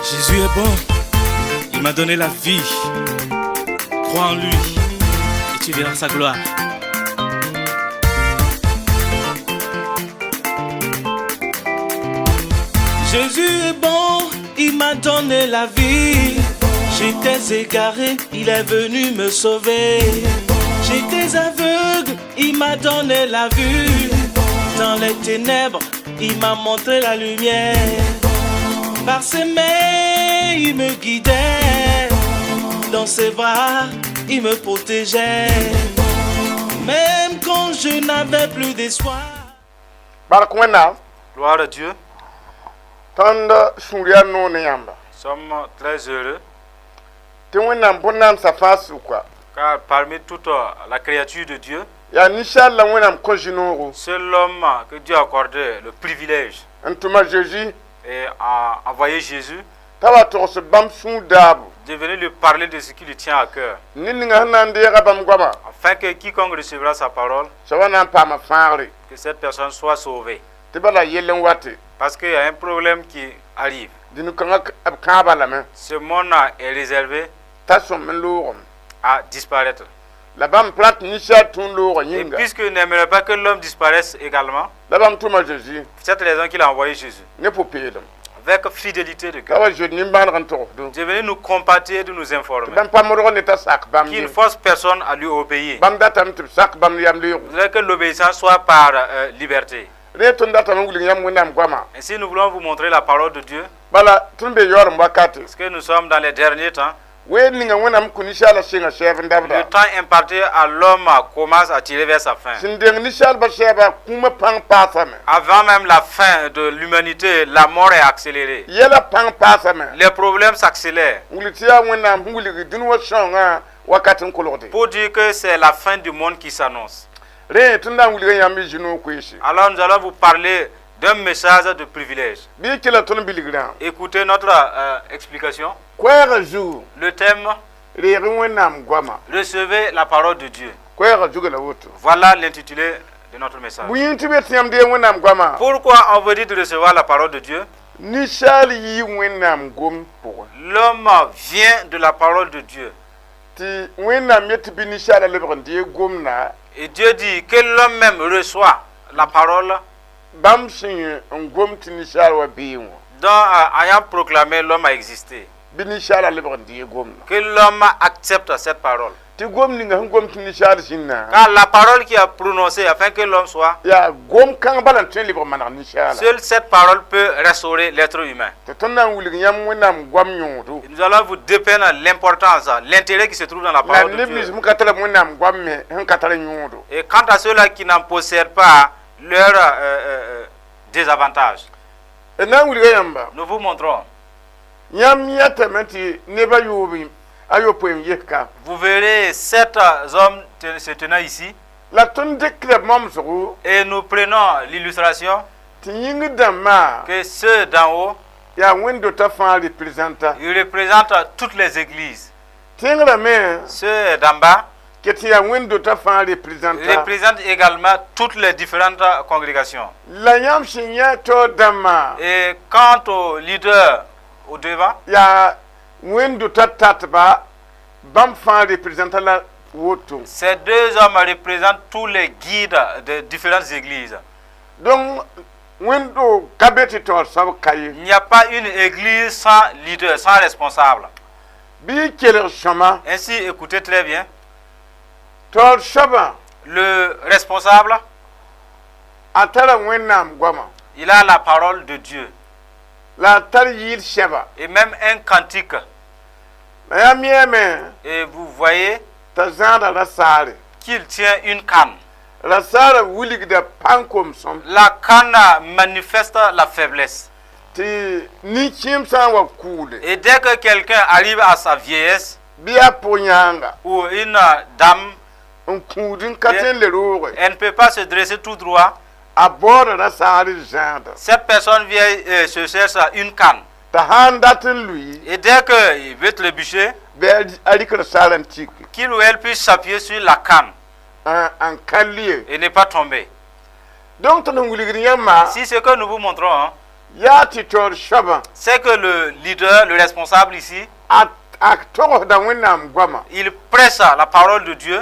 Jésus est bon. Il m'a donné la vie. Crois en lui et tu verras sa gloire. Jésus est bon, il m'a donné la vie. J'étais égaré, il est venu me sauver. J'étais aveugle, il m'a donné la vue. Dans les ténèbres, il m'a montré la lumière. Par ses mains, il me guidait. Dans ses bras, il me protégeait. Même quand je n'avais plus d'espoir. Bark Wẽnnaam. Gloire à Dieu. Tõnd sũur yaa noog ne yãmba. Nous sommes très heureux tɩ Wẽnnaam bõn-naamsã fãa sʋka car parmi toute la créature de Dieu, yaa ninsaal la Wẽnnaam kõ zĩ-noogo seul l'homme que Dieu a accordé le privilège n tʋma Zeezi et a envoyé Jésus t'a wa togs bãmb sũur daabo de venir lui parler de ce qui lui tient à cœur, ne ninga sẽn na n deega bãmb goama afin que quiconque recevra sa parole, soabã na n paama fãagre que cette personne soit sauvée. Tɩ bala yell n wate. Parce qu'il y a un problème qui arrive. Dũni kãngã b kãabã lame Ce monde est réservé t'a sõm n loogem à disparaître. La bãmb pa rat ninsaal tũ n loogã Et yĩnga puisqu'il n'aimerait pas que l'homme disparaisse également, la bãmb tʋma Zeezi c'est cette raison qu'il a envoyé Jésus. Ne pʋ-peelem Avec fidélité de t'a cœur. Wa zoet nimbãaneg n togsdo De venir nous compatir et de nous tɩ informer. Bãmb pa modg ne t'a sak bãmb Qu'il ye ne force personne à lui obéir. Bãmb datame tɩ b sak bãmb yam leoogo. Vous voudrez que l'obéissance soit par liberté. Rẽ tõnd datame n wilg yãmb Wẽnnaam goama. Ainsi, nous voulons vous montrer la parole de Dieu. Bala tõnd be yaoolem wakate. Parce que nous sommes dans les derniers temps. Ween ninga Wẽnnaam kõ ninsaalã sɩnga sɛɛb n Le dabda. Temps imparti à l'homme commence à tirer vers sa fin. Sẽn deng ninsaalbã sɛɛba kũumã pãng paasame. Avant même la fin de l'humanité, la mort est accélérée. Yɛlã pãng paasame. Les problèmes s'accélèrent. Wilg tɩ yaa Wẽnnaam sẽn wilg dũni wã sõangã wakat n kolgde. Pour dire que c'est la fin du monde qui s'annonce. Rẽ tõnd na n wilga yãmb y zĩ-noog koeese. Alors nous allons vous parler d'un message de privilège. Bɩ y kela tõnd bilgrã. Écoutez notre explication. Koɛɛgã zugu. Le thème, reeg Wẽnnaam goama. Recevez la parole de Dieu. Koɛɛgã zuga la woto. Voilà l'intitulé de notre message. Bõe yĩng tɩ be tɩ yãmb deeg Wẽnnaam goama? Pourquoi on veut dire de recevoir la parole de Dieu? Ninsaal yii Wẽnnaam gom pʋgẽ. L'homme vient de la parole de Dieu. Tɩ Wẽnnaam yet tɩ bɩ ninsaalã lebg n deeg gomda. Et Dieu dit que l'homme même reçoit la parole bãmb sẽn n gom tɩ ninsaal wa bee wã dont, ayant proclamé, l'homme a existé. Bɩ ninsaalã lebg n deeg gomda. Que l'homme accepte cette parole. Tɩ gom ninga sẽn gom tɩ ninsaal zĩnnã Car la parole qui a prononcé afin que l'homme soit, yaa gom kãng bala n tõe n lebg maneg ninsaala. Seule cette parole peut restaurer l'être humain. Tɩ tõnd na n wilg yãmb Wẽnnaam goam yõodo. Et nous allons vous dépeindre l'importance, l'intérêt qui se trouve dans la La parole de neb Dieu. nins sẽn ka tara Wẽnnaam goam me sẽn ka tar yõodo. Et quant à ceux-là qui n'en possèdent pas, leur désavantage. D na n wilga yãmba. Nous vous montrons. Yãmb yãtame tɩ neb a yoob a yopoe n ges ka. Vous verrez sept hommes se tenant ici. La tõnd dɩkda momsgo Et nous prenons l'illustration tɩ yĩngr dãmbã que ceux d'en haut, yaa wẽnd-dotã fãa représenta. Ils représentent toutes les églises. Tẽngrã me Ceux d'en bas ket tɩ yaa wẽnd-dotã fãa représenta. Représentent également toutes les différentes congrégations. La yãmb sẽn yã taoor dãmbã Et quant au leader au devant, yaa wẽnd-dotã tatba bãmb fãa représenta la woto. Ces deux hommes représentent tous les guides de différentes églises. Donc wẽnd-do ka be tɩ taoor soab ka ye. Il n'y a pas une église sans leader, sans responsable. Bɩ y kelg sõma. Ainsi, écoutez très bien. Taoor soabã Le responsable, a tara Wẽnnaam goama il a la parole de Dieu. La a tar yɩɩl sɛba. Et même un cantique. La yãmb yɛɛme Et vous voyez t'a zãada rasaare. Qu'il tient une canne. Rasaarã wilgda pãn-komsem. La canne manifeste la faiblesse. Tɩ nin-kẽem sã n wa kʋʋle Et dès que quelqu'un arrive à sa vieillesse, bɩ yaa pʋg-yãanga ou une dame, n kũud n ka tõe n le roogẽ elle ne peut pas se dresser tout droit, a baooda rasaar zãada. Cette personne vient se cherche une canne. T'a sã n dat n lʋɩ Et dès qu'il veut trébucher, bɩ a rɩk rasaarã n tiki qu'il ou elle puisse s'appuyer sur la canne n ka lie. Et ne pas tomber. Donc tõnd n wilgd yãmba Si ce que nous vous montrons, hein, Yaa tɩ taoor soabã C'est que le leader, le responsable ici, a togsda Wẽnnaam goama il prêche la parole de Dieu,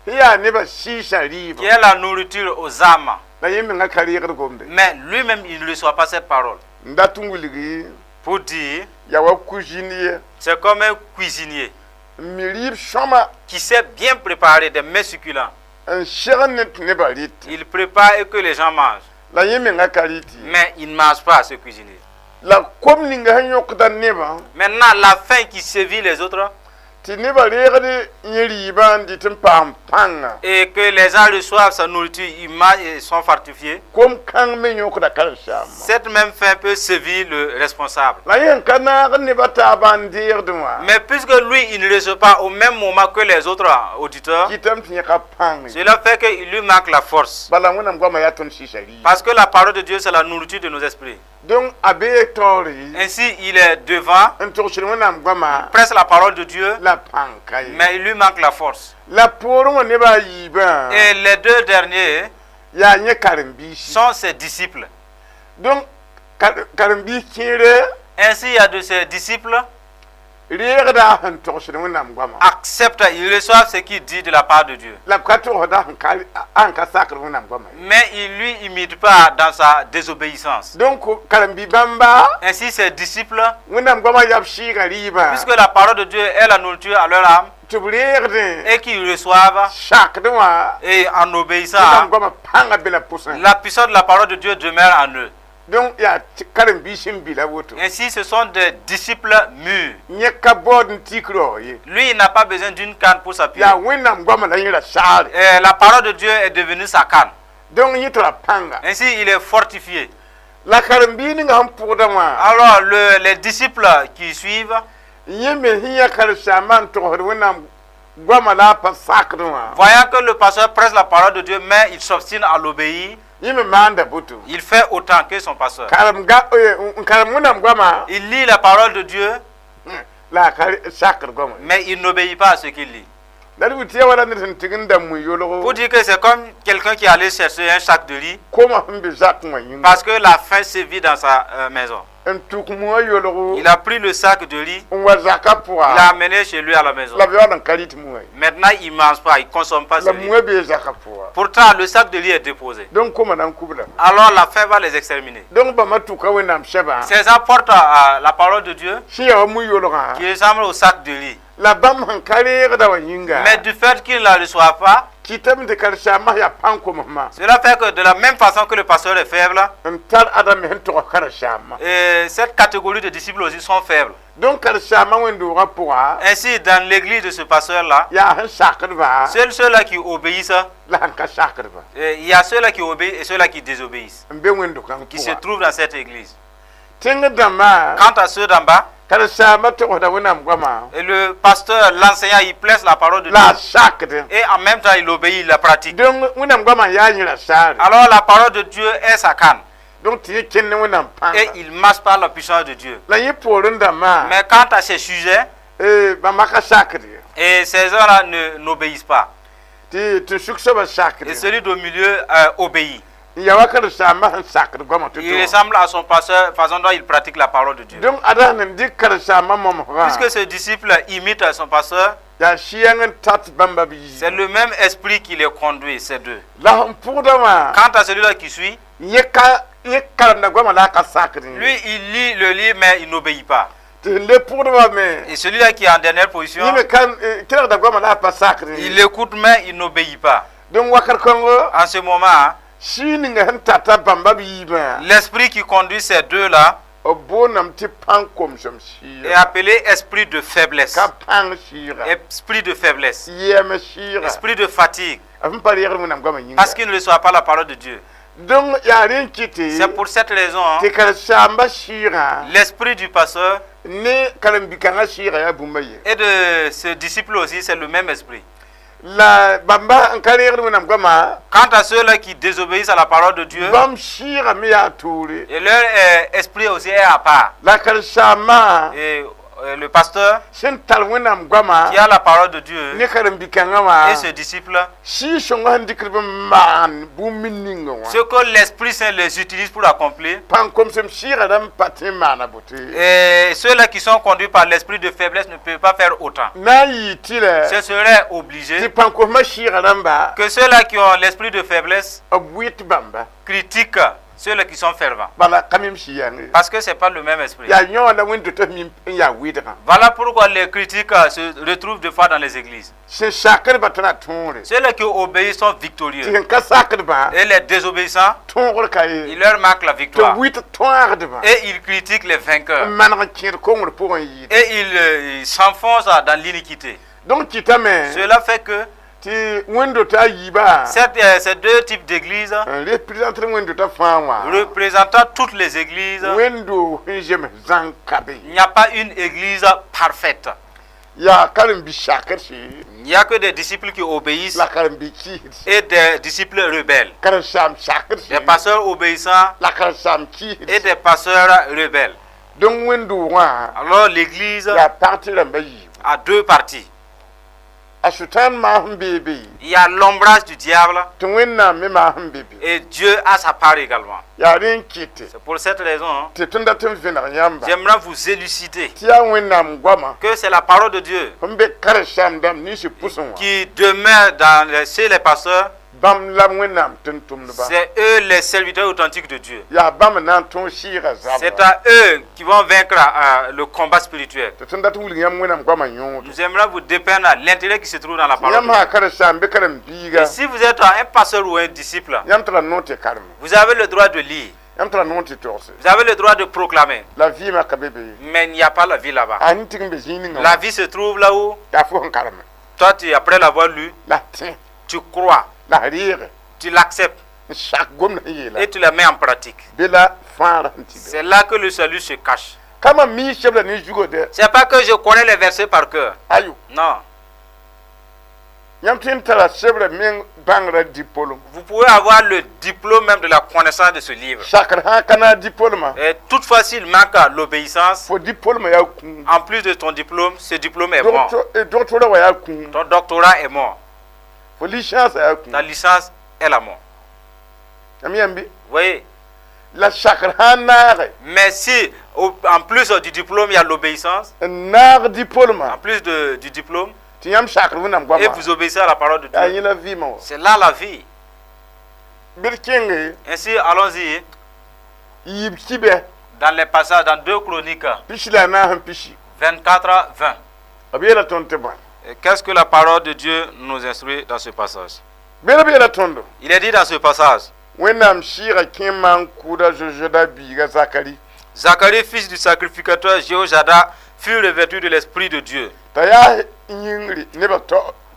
tɩ yaa nebã sɩɩsa rɩɩbã qui est la nourriture aux âmes. La yẽ menga ka reegd gomde. Mais lui-même, il ne reçoit pas cette parole. N dat n wilgi Pour dire, yaa wa cuisinier c'est comme un cuisinier n mi rɩɩb sõma qui sait bien préparer des mets succulents. N segd ne tɩ nebã rɩt. Il prépare et que les gens mangent. La yẽ menga ka rɩt ye. Mais il ne mange pas, ce cuisinier. La kom ninga sẽn yõkda nebã Maintenant, la faim qui sévit les autres tɩ nebã reegd yẽ rɩɩbã n dɩt n paam pãnga et que les gens reçoivent sa nourriture, ils mangent et sont fortifiés. Kom kãng me yõkda karen-saambã. Cette même faim peut sévir le responsable. La yẽ ka naag nebã taabã n deegdẽ wã Mais puisque lui, il ne reçoit pas au même moment que les autres auditeurs, kɩtame tɩ yẽ ka pãng ye. Cela fait qu'il lui manque la force. Bala Wẽnnaam goamã yaa tõnd sɩɩsa rɩɩb. Parce que la parole de Dieu, c'est la nourriture de nos esprits. Donc a bee taoore Ainsi, il est devant, n togsd Wẽnnaam goamã prêche la parole de Dieu, la pãng ka ye. Mais il lui manque la force. La poorẽ wã nebã a yiibã Et les deux derniers yaa yẽ karen-biisi. Sont ses disciples. Donc karen-biis kẽere Ainsi, il y a de ses disciples reegda sẽn togsd Wẽnnaam goamã acceptent, ils reçoivent ce qu'il dit de la part de Dieu. La b ka togsda sẽn ka sakd Wẽnnaam goamã ye. Mais il lui imite pas dans sa désobéissance. Donc karen-bi bãmba Ainsi, ses disciples, Wẽnnaam goamã yaa b sɩɩgã rɩɩbã puisque la parole de Dieu est la nourriture à leur âme, tɩ b reegdẽ et qu'ils reçoivent, sakdẽ wã et en obéissant, Wẽnnaam goamã pãngã be la pʋsẽ. La puissance de la parole de Dieu demeure en eux. Donc yaa karen-biis n bila woto. Ainsi, ce sont des disciples mûrs. Yẽ ka baood n tik raoog ye. Lui, il n'a pas besoin d'une canne pour s'appuyer. Yaa Wẽnnaam goamã la yẽ ra saare. Et la parole de Dieu est devenue sa canne. Donc yẽ tara pãnga. Ainsi, il est fortifié. La karen-biig ninga sẽn pʋgdã wã Alors, les disciples qui suivent, yẽ me sẽn yã karen-saambã n togsd Wẽnnaam goamã la a pa sakdẽ wã voyant que le pasteur prêche la parole de Dieu, mais il s'obstine à l'obéir, yẽ me maanda boto. Il fait autant que son pasteur. Karem ga n karem Wẽnnaam goamã Il lit la parole de Dieu, la a ka sakd goamã. Mais il n'obéit pas à ce qu'il lit. La d tɩ ya wala ned sẽn tɩg n da mui yolgo Pour dire que c'est comme quelqu'un qui allait chercher un sac de riz, koma sẽn be zakẽ wã yĩnga parce que la faim sévit dans sa maison. N tuk muã yolgo Il a pris le sac de riz, n wa zakã il l'a pʋga amené chez lui à la maison. La b yaool n ka rɩt muã ye. Maintenant, il ne mange pas, il ne consomme pas ce La riz. muã bee zakã pʋga. Pourtant, le sac de riz est déposé. Donc koma na n kublame. Alors, la faim va les exterminer. Donc bãmba tʋka Wẽnnaam sɛbã Ces gens portent la parole de Dieu sẽn yaa wa mui yolgã qui ressemble au sac de riz. La bãmb sẽn ka reegda wã yĩnga Mais du fait qu'ils ne la reçoivent pas, kɩtame tɩ karen-saambã yaa pãng komsmã cela fait que de la même façon que le pasteur est faible, n tar adame sẽn togs karen-saambã. Et cette catégorie de disciples aussi sont faibles. Donc karen-saambã wẽnd-doogã pʋga Ainsi, dans l'église de ce pasteur-là, yaa sẽn sakdba seuls ceux-là qui obéissent, la sẽn ka sakdba et il y a ceux-là qui obéissent et ceux-là qui désobéissent, n be wẽnd-kãng qui se pʋga. Trouvent dans cette église. Tẽng dãmbã Quant à ceux d'en bas, karen-saambã togsda Wẽnnaam goamã et le pasteur, l'enseignant, il prêche la parole de la a Dieu. sakd. Et en même temps, il obéit, il la pratique. Donc Wẽnnaam goamã yaa yẽ ra saare. Alors la parole de Dieu est sa canne. Donc tɩ yẽ kẽnd ne Wẽnnaam Et pãnga. Il marche par la puissance de Dieu. La yẽ poorẽ dãmbã Mais quant à ces sujets, bãmba ka sakd ye. Et ces gens-là ne n'obéissent pas. Tɩ tɩ suk soabã sakd. Et celui du milieu obéit. N yaa wa karen-saambã sẽn sakd goamã Il tɩ-to. Ressemble à son pasteur, façon dont il pratique la parole de Dieu. Donc ada sẽn dɩk karen-saambã momsgã Puisque ce disciple imite son pasteur, yaa sɩyãng n tat bãmba b c'est yiib. Le même esprit qui les conduit, ces deux. La sẽn pʋgdã wã Quant à celui-là qui suit, yẽ ka yẽ karemda goamã la a ka sakd ye. Lui, il lit le livre, mais il n'obéit pas. Tɩ sẽn le pʋgdbã me Et celui-là qui est en dernière position, yẽ me ka kelgda goamã la a pa sakd ye. Il écoute, mais il n'obéit pas. Donc wakat kãngo En ce moment, sɩɩ ninga sẽn tata bãmba b yiibã l'esprit qui conduit ces deux-là b boondame tɩ pãng komsem est sɩɩga. Appelé esprit de faiblesse. Ka pãng sɩɩga. Esprit de faiblesse. Yɛɛme sɩɩga. Esprit de fatigue. A sẽn pa reegd Wẽnnaam goamã yĩnga. Parce qu'il ne reçoit pas la parole de Dieu. Donc yaa rẽ n kɩte C'est pour cette raison, hein, tɩ karen-saambã sɩɩgã l'esprit du pasteur ne karen-bi-kãngã sɩɩga yaa bũmba ye. Et de ce disciple aussi, c'est le même esprit. La bãmba n ka reegd Wẽnnaam goamã Quant à ceux-là qui désobéissent à la parole de Dieu, bãmb sɩɩga me yaa toore. Et leur esprit aussi est à part. La karen-saambã Et Le pasteur sẽn tar Wẽnnaam goama qui a la parole de Dieu ne karen-bi-kãngã wã et ce disciple, Sɩɩg-sõngã sẽn dɩkd b n maan bũmb ninga wã ce que l'Esprit Saint les utilise pour accomplir, pãn-komsem sɩɩgã rãmb pa tõe n maana boto ye. Et ceux-là qui sont conduits par l'esprit de faiblesse ne peuvent pas faire autant. Na n yɩ tɩ lɛ Ce serait tɩ obligé pãn-komsmã sɩɩgã rãmba que ceux-là qui ont l'esprit de faiblesse b wɩt bãmba. Critiquent ceux-là qui sont fervents. Bala ka mim sɩ yãng ye. Parce que ce n'est pas le même esprit. Yaa yõ la wẽnd-dotã mim n yaa wɩdgã. Voilà pourquoi les critiques se retrouvent des fois dans les églises. Sẽn sakdbã tara tõore. Ceux-là qui obéissent sont Tɩ victorieux. Sẽn ka sakdbã Et les désobéissants, tõogr ka ye. Il leur manque la Tɩ victoire. Wɩt tõagdbã Et ils critiquent les vainqueurs. N maneg n kẽed kongr pʋgẽ yɩɩd. Et ils s'enfoncent dans l'iniquité. Donc kɩtame Cela fait que tɩ wẽnd-dotã a yiibã ces deux types d'églises n représenter wẽnd-dotã fãa wã représentant toutes les églises, wẽnd-doog sẽn zems zãng ka be. Il n'y a pas une église parfaite. Yaa karen-bi sakd sɩ Il n'y a que des disciples qui obéissent la karen-bi kiisd. Et des disciples rebelles. Karen-saam sakd Des sɩ pasteurs obéissants la karen-saam kiisd. Et des pasteurs rebelles. Donc wẽnd-doog wã Alors l'église yaa parti rãmbã yiibu. A deux parties. A sʋtãan maasem bee be. Il y a l'ombrage du diable Tɩ Wẽnnaam me maasem be be. Et Dieu a sa part également. Yaa rẽ n kɩte C'est pour cette raison, hein, tɩ tõnd dat n vẽneg yãmba j'aimerais vous élucider tɩ yaa Wẽnnaam goama que c'est la parole de Dieu sẽn be karen-saam dãmb ninsã pʋsẽ wã qui demeure chez les pasteurs. Bãmb la Wẽnnaam tʋm-tʋmdba. C'est eux les serviteurs authentiques de Dieu. Yaa bãmb n na n tõog sɩɩgã C'est zabra. À eux qui vont vaincre le combat spirituel. Tɩ tõnd dat n wilg yãmb Wẽnnaam goamã yõodo. Nous aimerions vous dépeindre l'intérêt qui se trouve dans la parole Yãmb de Dieu. sã karen-saam bɩ karen-biiga Et si vous êtes un pasteur ou un disciple, yãmb tara noor tɩ karem. Vous avez le droit de lire, Yãmb tara noor tɩ togse. Vous avez le droit de proclamer, La vɩɩmã ka be be ye. Mais il n'y a pas la vie là-bas. A ning tɩg n be zĩig ninga La vie se trouve là où yaa fo sẽn karem toi, après l'avoir lu, la tẽ tu crois, la reege tu l'acceptes n sak gomd sẽn yeela. Et tu la mets en pratique. Be la fãagrã sẽn tɩ be. C'est là que le salut se cache. Ka mam mi sebra ne zugã dɛ. C'est pas que je connais les versets par cœur. Ayo. Non. Yãmb tõe n tara sebrã meng bãngrã diplôme. Vous pouvez avoir le diplôme même de la connaissance de ce livre. Sakr sã n ka na diplômã Et toutefois, s'il manque l'obéissance, fo diplômã yaa kũum. En plus de ton diplôme, ce diplôme est mort. Doctorat wã yaa kũum. Ton doctorat est mort. Fo licence yaa kũum. Ta licence est la mort. Yãmb yãmb bɩ. Vous voyez? La sakr sã n naage Mais si, en plus du diplôme, il y a l'obéissance, n naag diplômã en plus du diplôme, tɩ yãmb sakr Wẽnnaam et goamã vous obéissez à la parole de yaa Dieu, yẽ la vɩɩmã wã. C'est là la vie. Bɩ d kẽnge Ainsi, allons-y yiib kibɛ dans les passages, dans 2 Chroniques 24 20. 24, 20. B yeela tõnd tɩ bõe? Et qu'est-ce que la parole de Dieu nous instruit dans ce passage? Bẽd b yeela tõndo. Il est dit dans ce passage, Wẽnnaam sɩɩga kẽ maan-kʋʋda Zozoda biiga Zakari Zacharie, fils du sacrificateur Jéhojada, fut revêtu de l'Esprit de Dieu. T'a yaa yĩngri nebã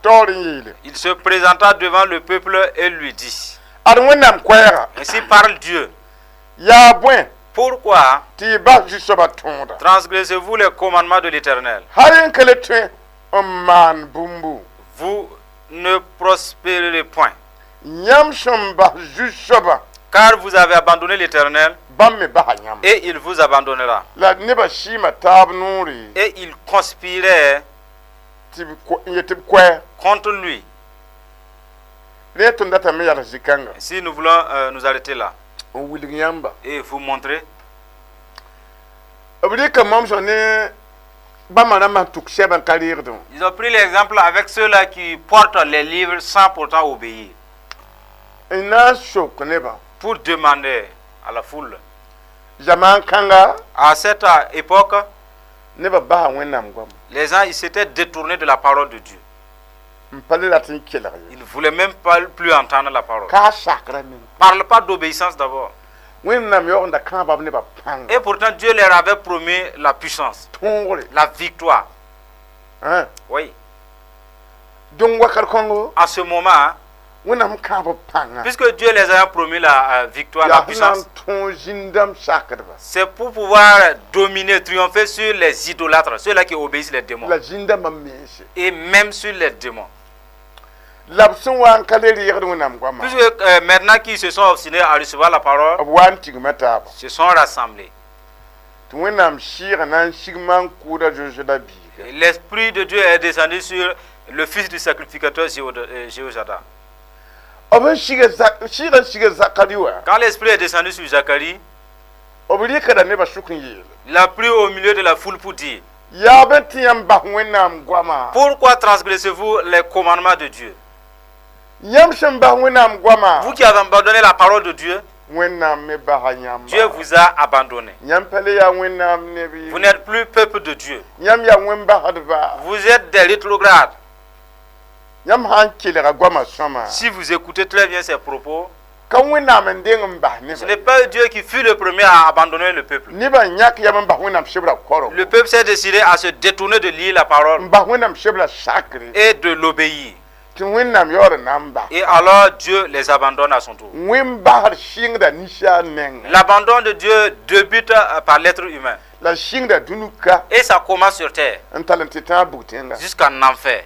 taoor n yeele. Il se présenta devant le peuple et lui dit, Ad Wẽnnaam koɛɛga. Ainsi parle Dieu. Yaa bõe Pourquoi tɩ y bas zu-soabã tõoda? Transgressez-vous les commandements de l'Éternel? Hal n ka le tõe n maan bũmbu. Vous ne prospérerez point, Yãmb sẽn bas zu-soabã car vous avez abandonné l'Éternel bãmb me basa yãmb. Et il vous abandonnera. La nebã sɩɩmã taab noore Et il conspirait tɩ b ko- n yet tɩ b koɛɛ. Contre lui. Rẽ tõnd datame yals zĩ-kãnga. Si nous voulons nous arrêter là N wilg yãmba. Et vous montrer, B rɩka mamsã ne bãmba rãmbã sẽn tuk sɛbã n ka reegdẽ wã. Ils ont pris l'exemple avec ceux-là qui portent les livres sans pourtant obéir, N na n sok nebã. Pour demander à la foule. Zamaan kãnga À cette époque, nebã basa Wẽnnaam goama. Les gens, ils s'étaient détournés de la parole de Dieu. N pa le rat n kelg ye. Ils ne voulaient même pas plus entendre la parole. Ka sakrã meng. Parle pas d'obéissance d'abord. Wẽnnaam yaoog n da kãaba b nebã pãnga. Et pourtant, Dieu leur avait promis la puissance, Tõogre. La victoire. Hein? Oui. Donc wakat kõngo À ce moment, hein, Wẽnnaam kãab b pãnga. Puisque Dieu les a promis la victoire, la Yaa sẽn na puissance, n tõog zĩn-dãmb sakdba. C'est pour pouvoir dominer, triompher sur les idolâtres, ceux-là qui obéissent les démons, La zĩn-dãmbã mense. Et même sur les démons. La b sẽn wa n ka le reegd Wẽnnaam goamã. Puisque maintenant qu'ils se sont obstinés à recevoir la parole, B wa n tigma taaba. Se sont rassemblés. Tɩ Wẽnnaam sɩɩgã na n sig maan-kʋʋda Zozada biiga. Et l'Esprit de Dieu est descendu sur le fils du sacrificateur Jéhojada. B n siga sɩɩgã n siga Zakari wã, Quand l'Esprit est descendu sur Zacharie, b rɩkda nebã sʋk n yeele: il a pris au milieu de la foule pour dire: Yaa bẽ tɩ yãmb bas Wẽnnaam goama? Pourquoi transgressez-vous les commandements de Dieu? Yãmb sẽn bas Wẽnnaam goama, Vous qui avez abandonné la parole de Dieu, Wẽnnaam me basa yãmba. Dieu vous a abandonné. Yãmb pa le yaa Wẽnnaam neb ye. Vous n'êtes plus peuple de Dieu. Yãmb yaa wẽn-basdba. Vous êtes des rétrogrades. Yãmb sã n kelga goamã sõma, Si vous écoutez très bien ces propos, ka Wẽnnaam n deng n bas ce nebã. n'est pas Dieu qui fut le premier à abandonner le peuple. Nebã yãk yam n bas Wẽnnaam sebra korgo, Le peuple s'est décidé à se détourner de lire la parole n bas Wẽnnaam sebra sakre, et de l'obéir. Tɩ Wẽnnaam yaood n na n bas. Et alors Dieu les abandonne à son tour. Wẽn-basd sɩngda ninsaal nengẽ. L'abandon de Dieu débute par l'être humain. La sɩngda dũnug ka. Et ça commence sur terre N tall n tɩ tãag bug tẽnga. jusqu'en enfer.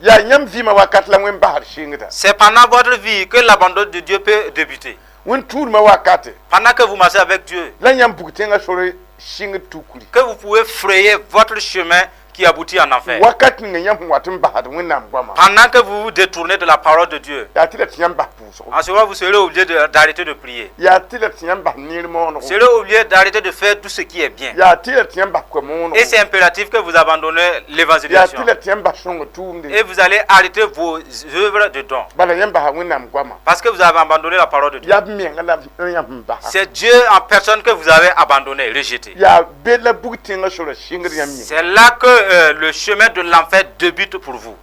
Yaa yãmb vɩɩmã wakat la wẽn-basd sɩngda. C'est pendant votre vie que l'abandon de Dieu peut débuter. Wẽn-tũudmã wakate, Pendant que vous marchez avec Dieu, la yãmb bug tẽngã sore sɩngd tukri. Que vous pouvez frayer votre chemin qui aboutit en enfer. Wakat ninga yãmb sẽn wat n basd Wẽnnaam goamã, Pendant que vous vous détournez de la parole de Dieu, yaa tɩ la tɩ yãmb bas pʋʋsgo. En ce moment, vous serez obligé d'arrêter de prier. Yaa tɩ la tɩ yãmb bas neer moonego. Vous serez obligé d'arrêter de faire tout ce qui est bien. Yaa tɩ la tɩ yãmb bas koa-moonego. Et c'est impératif que vous abandonnez Yaa l'évangélisation. tɩ la tɩ yãmb bas sõnga tʋʋmde. Et vous allez arrêter vos œuvres de don. Bala yãmb basa Wẽnnaam goamã. Parce que vous avez abandonné la parole de Dieu. Yaa b menga la yãmb sẽn basa. C'est Dieu en personne que vous avez abandonné, rejeté. Yaa be la bug tẽngã sora sɩngd yãmb yĩnga. C'est là que le chemin de l'enfer débute pour vous.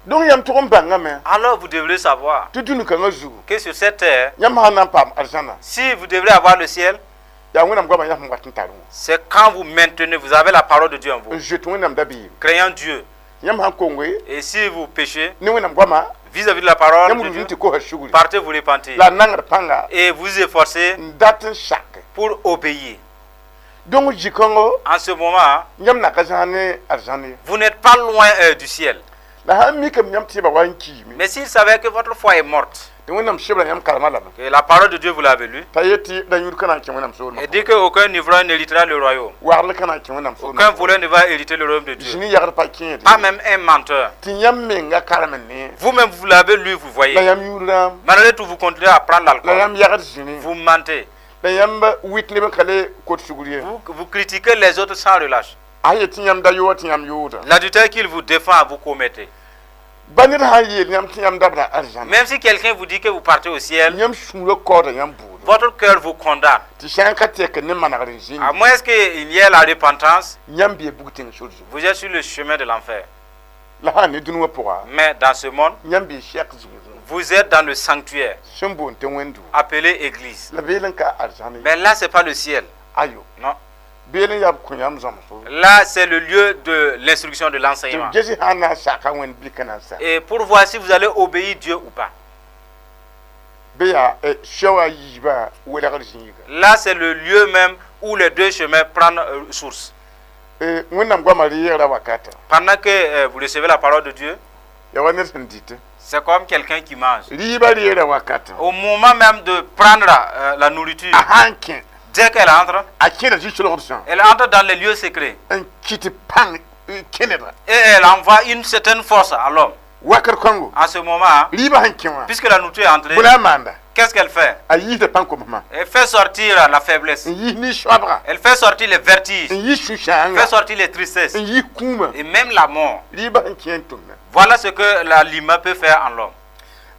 Donc yãmb tʋg n bãngame Alors vous devrez savoir tɩ dũni-kãngã zugu, que sur cette terre, yãmb sã n na n paam arzãna, si vous devrez avoir le ciel, yaa Wẽnnaam goamã yãmb sẽn wat n tar wã. C'est quand vous maintenez, vous avez la parole de Dieu en vous, N zoet Wẽnnaam dabeem. Craignant Dieu. Yãmb sã n konge Et si vous péchez ne Wẽnnaam goamã, vis-à-vis de la parole yãmb de rʋ Dieu, tɩ kosa sugri, partez vous repentir. La a nangd pãnga Et vous efforcez n dat n sak. Pour obéir. Donc zĩ-kãngo, En ce moment, yãmb na ka zãag ne arzãn ye. Vous n'êtes pas loin du ciel. La sã n mikame yãmb tɩ wa n kiime, Mais s'il savait que votre foi est morte, tɩ Wẽnnaam sebra yãmb karema lame, que la parole de Dieu, vous l'avez lu, t'a yet tɩ da yũud ka na n kẽ Wẽnnaam soolmã, et dit qu'aucun ivrogne n'héritera le royaume. Wagl ka na n kẽ Wẽnnaam soolmã, Aucun voleur ne va hériter le royaume de Dieu. zĩni yagd pa kẽede, Pas même un menteur. Tɩ yãmb menga karem ne, Vous-même, vous l'avez lu, vous voyez. La yãmb yũud rãam, Malgré tout, vous continuez à prendre la l'alcool. Yãmb yagd zĩni, Vous mentez. La yãmb wɩt neb n ka le kot sugr ye. Vous critiquez les autres sans relâche. A yet tɩ yãmb da yooga tɩ yãmb yooda. L'adultère qu'il vous défend, vous commettez. Ba ned sã n yeel yãmb tɩ yãmb dabda arzãna, Même si quelqu'un vous dit que vous partez au ciel, yãmb sũurã kaooda yãmb buudo, votre cœur vous condamne. Tɩ sã n ka tɛk ne manegr n zĩnd, À moins qu'il y ait la repentance, yãmb bee bug tẽng sor zugu. Vous êtes sur le chemin de l'enfer. La sã n ne dũni wã pʋga, Mais dans ce monde, yãmb bee sɛk zĩigẽ, vous êtes dans le sanctuaire sẽn boond tɩ wẽnd-duo. Appelé église. La beel n ka arzãn ye. Mais là, ce n'est pas le ciel. Ayo. Non. Beel n yaa b kõ yãmb zãmsgo. Là, c'est le lieu de l'instruction, de Tɩ l'enseignement. b ges sã n na n saka Wẽnd bɩka na n sa. Et pour voir si vous allez obéir Dieu ou pas. Bɩ yaa soa a yiibã welgr zĩiga. Là, c'est le lieu même où les deux chemins prennent source. Wẽnnaam goamã reegra wakata, Pendant que vous recevez la parole de Dieu, yaa wa ned sẽn dɩtẽ. C'est comme quelqu'un qui mange. Rɩɩbã reegra wakata, Au moment même de prendre la nourriture, a sã n kẽ, dès qu'elle entre, a kẽeda zu-solgd sã, elle entre dans les lieux secrets n kɩt pãng kẽnedga. Et elle envoie une certaine force à l'homme. Wakat kõngo, En ce moment, rɩɩbã sẽn kẽ wã, puisque la nourriture est entrée, bõe la a maanda? Qu'est-ce qu'elle fait? A yiisda pãn-komsmã. Elle fait sortir la faiblesse. N yiis nin-soabga. Elle fait sortir les vertiges. N yiis Elle sũ-sãanga. fait sortir les tristesses. N yiis kũumã. Et même la mort. Rɩɩbã sẽn kẽ n tʋmna. Voilà ce que l'aliment peut faire en l'homme.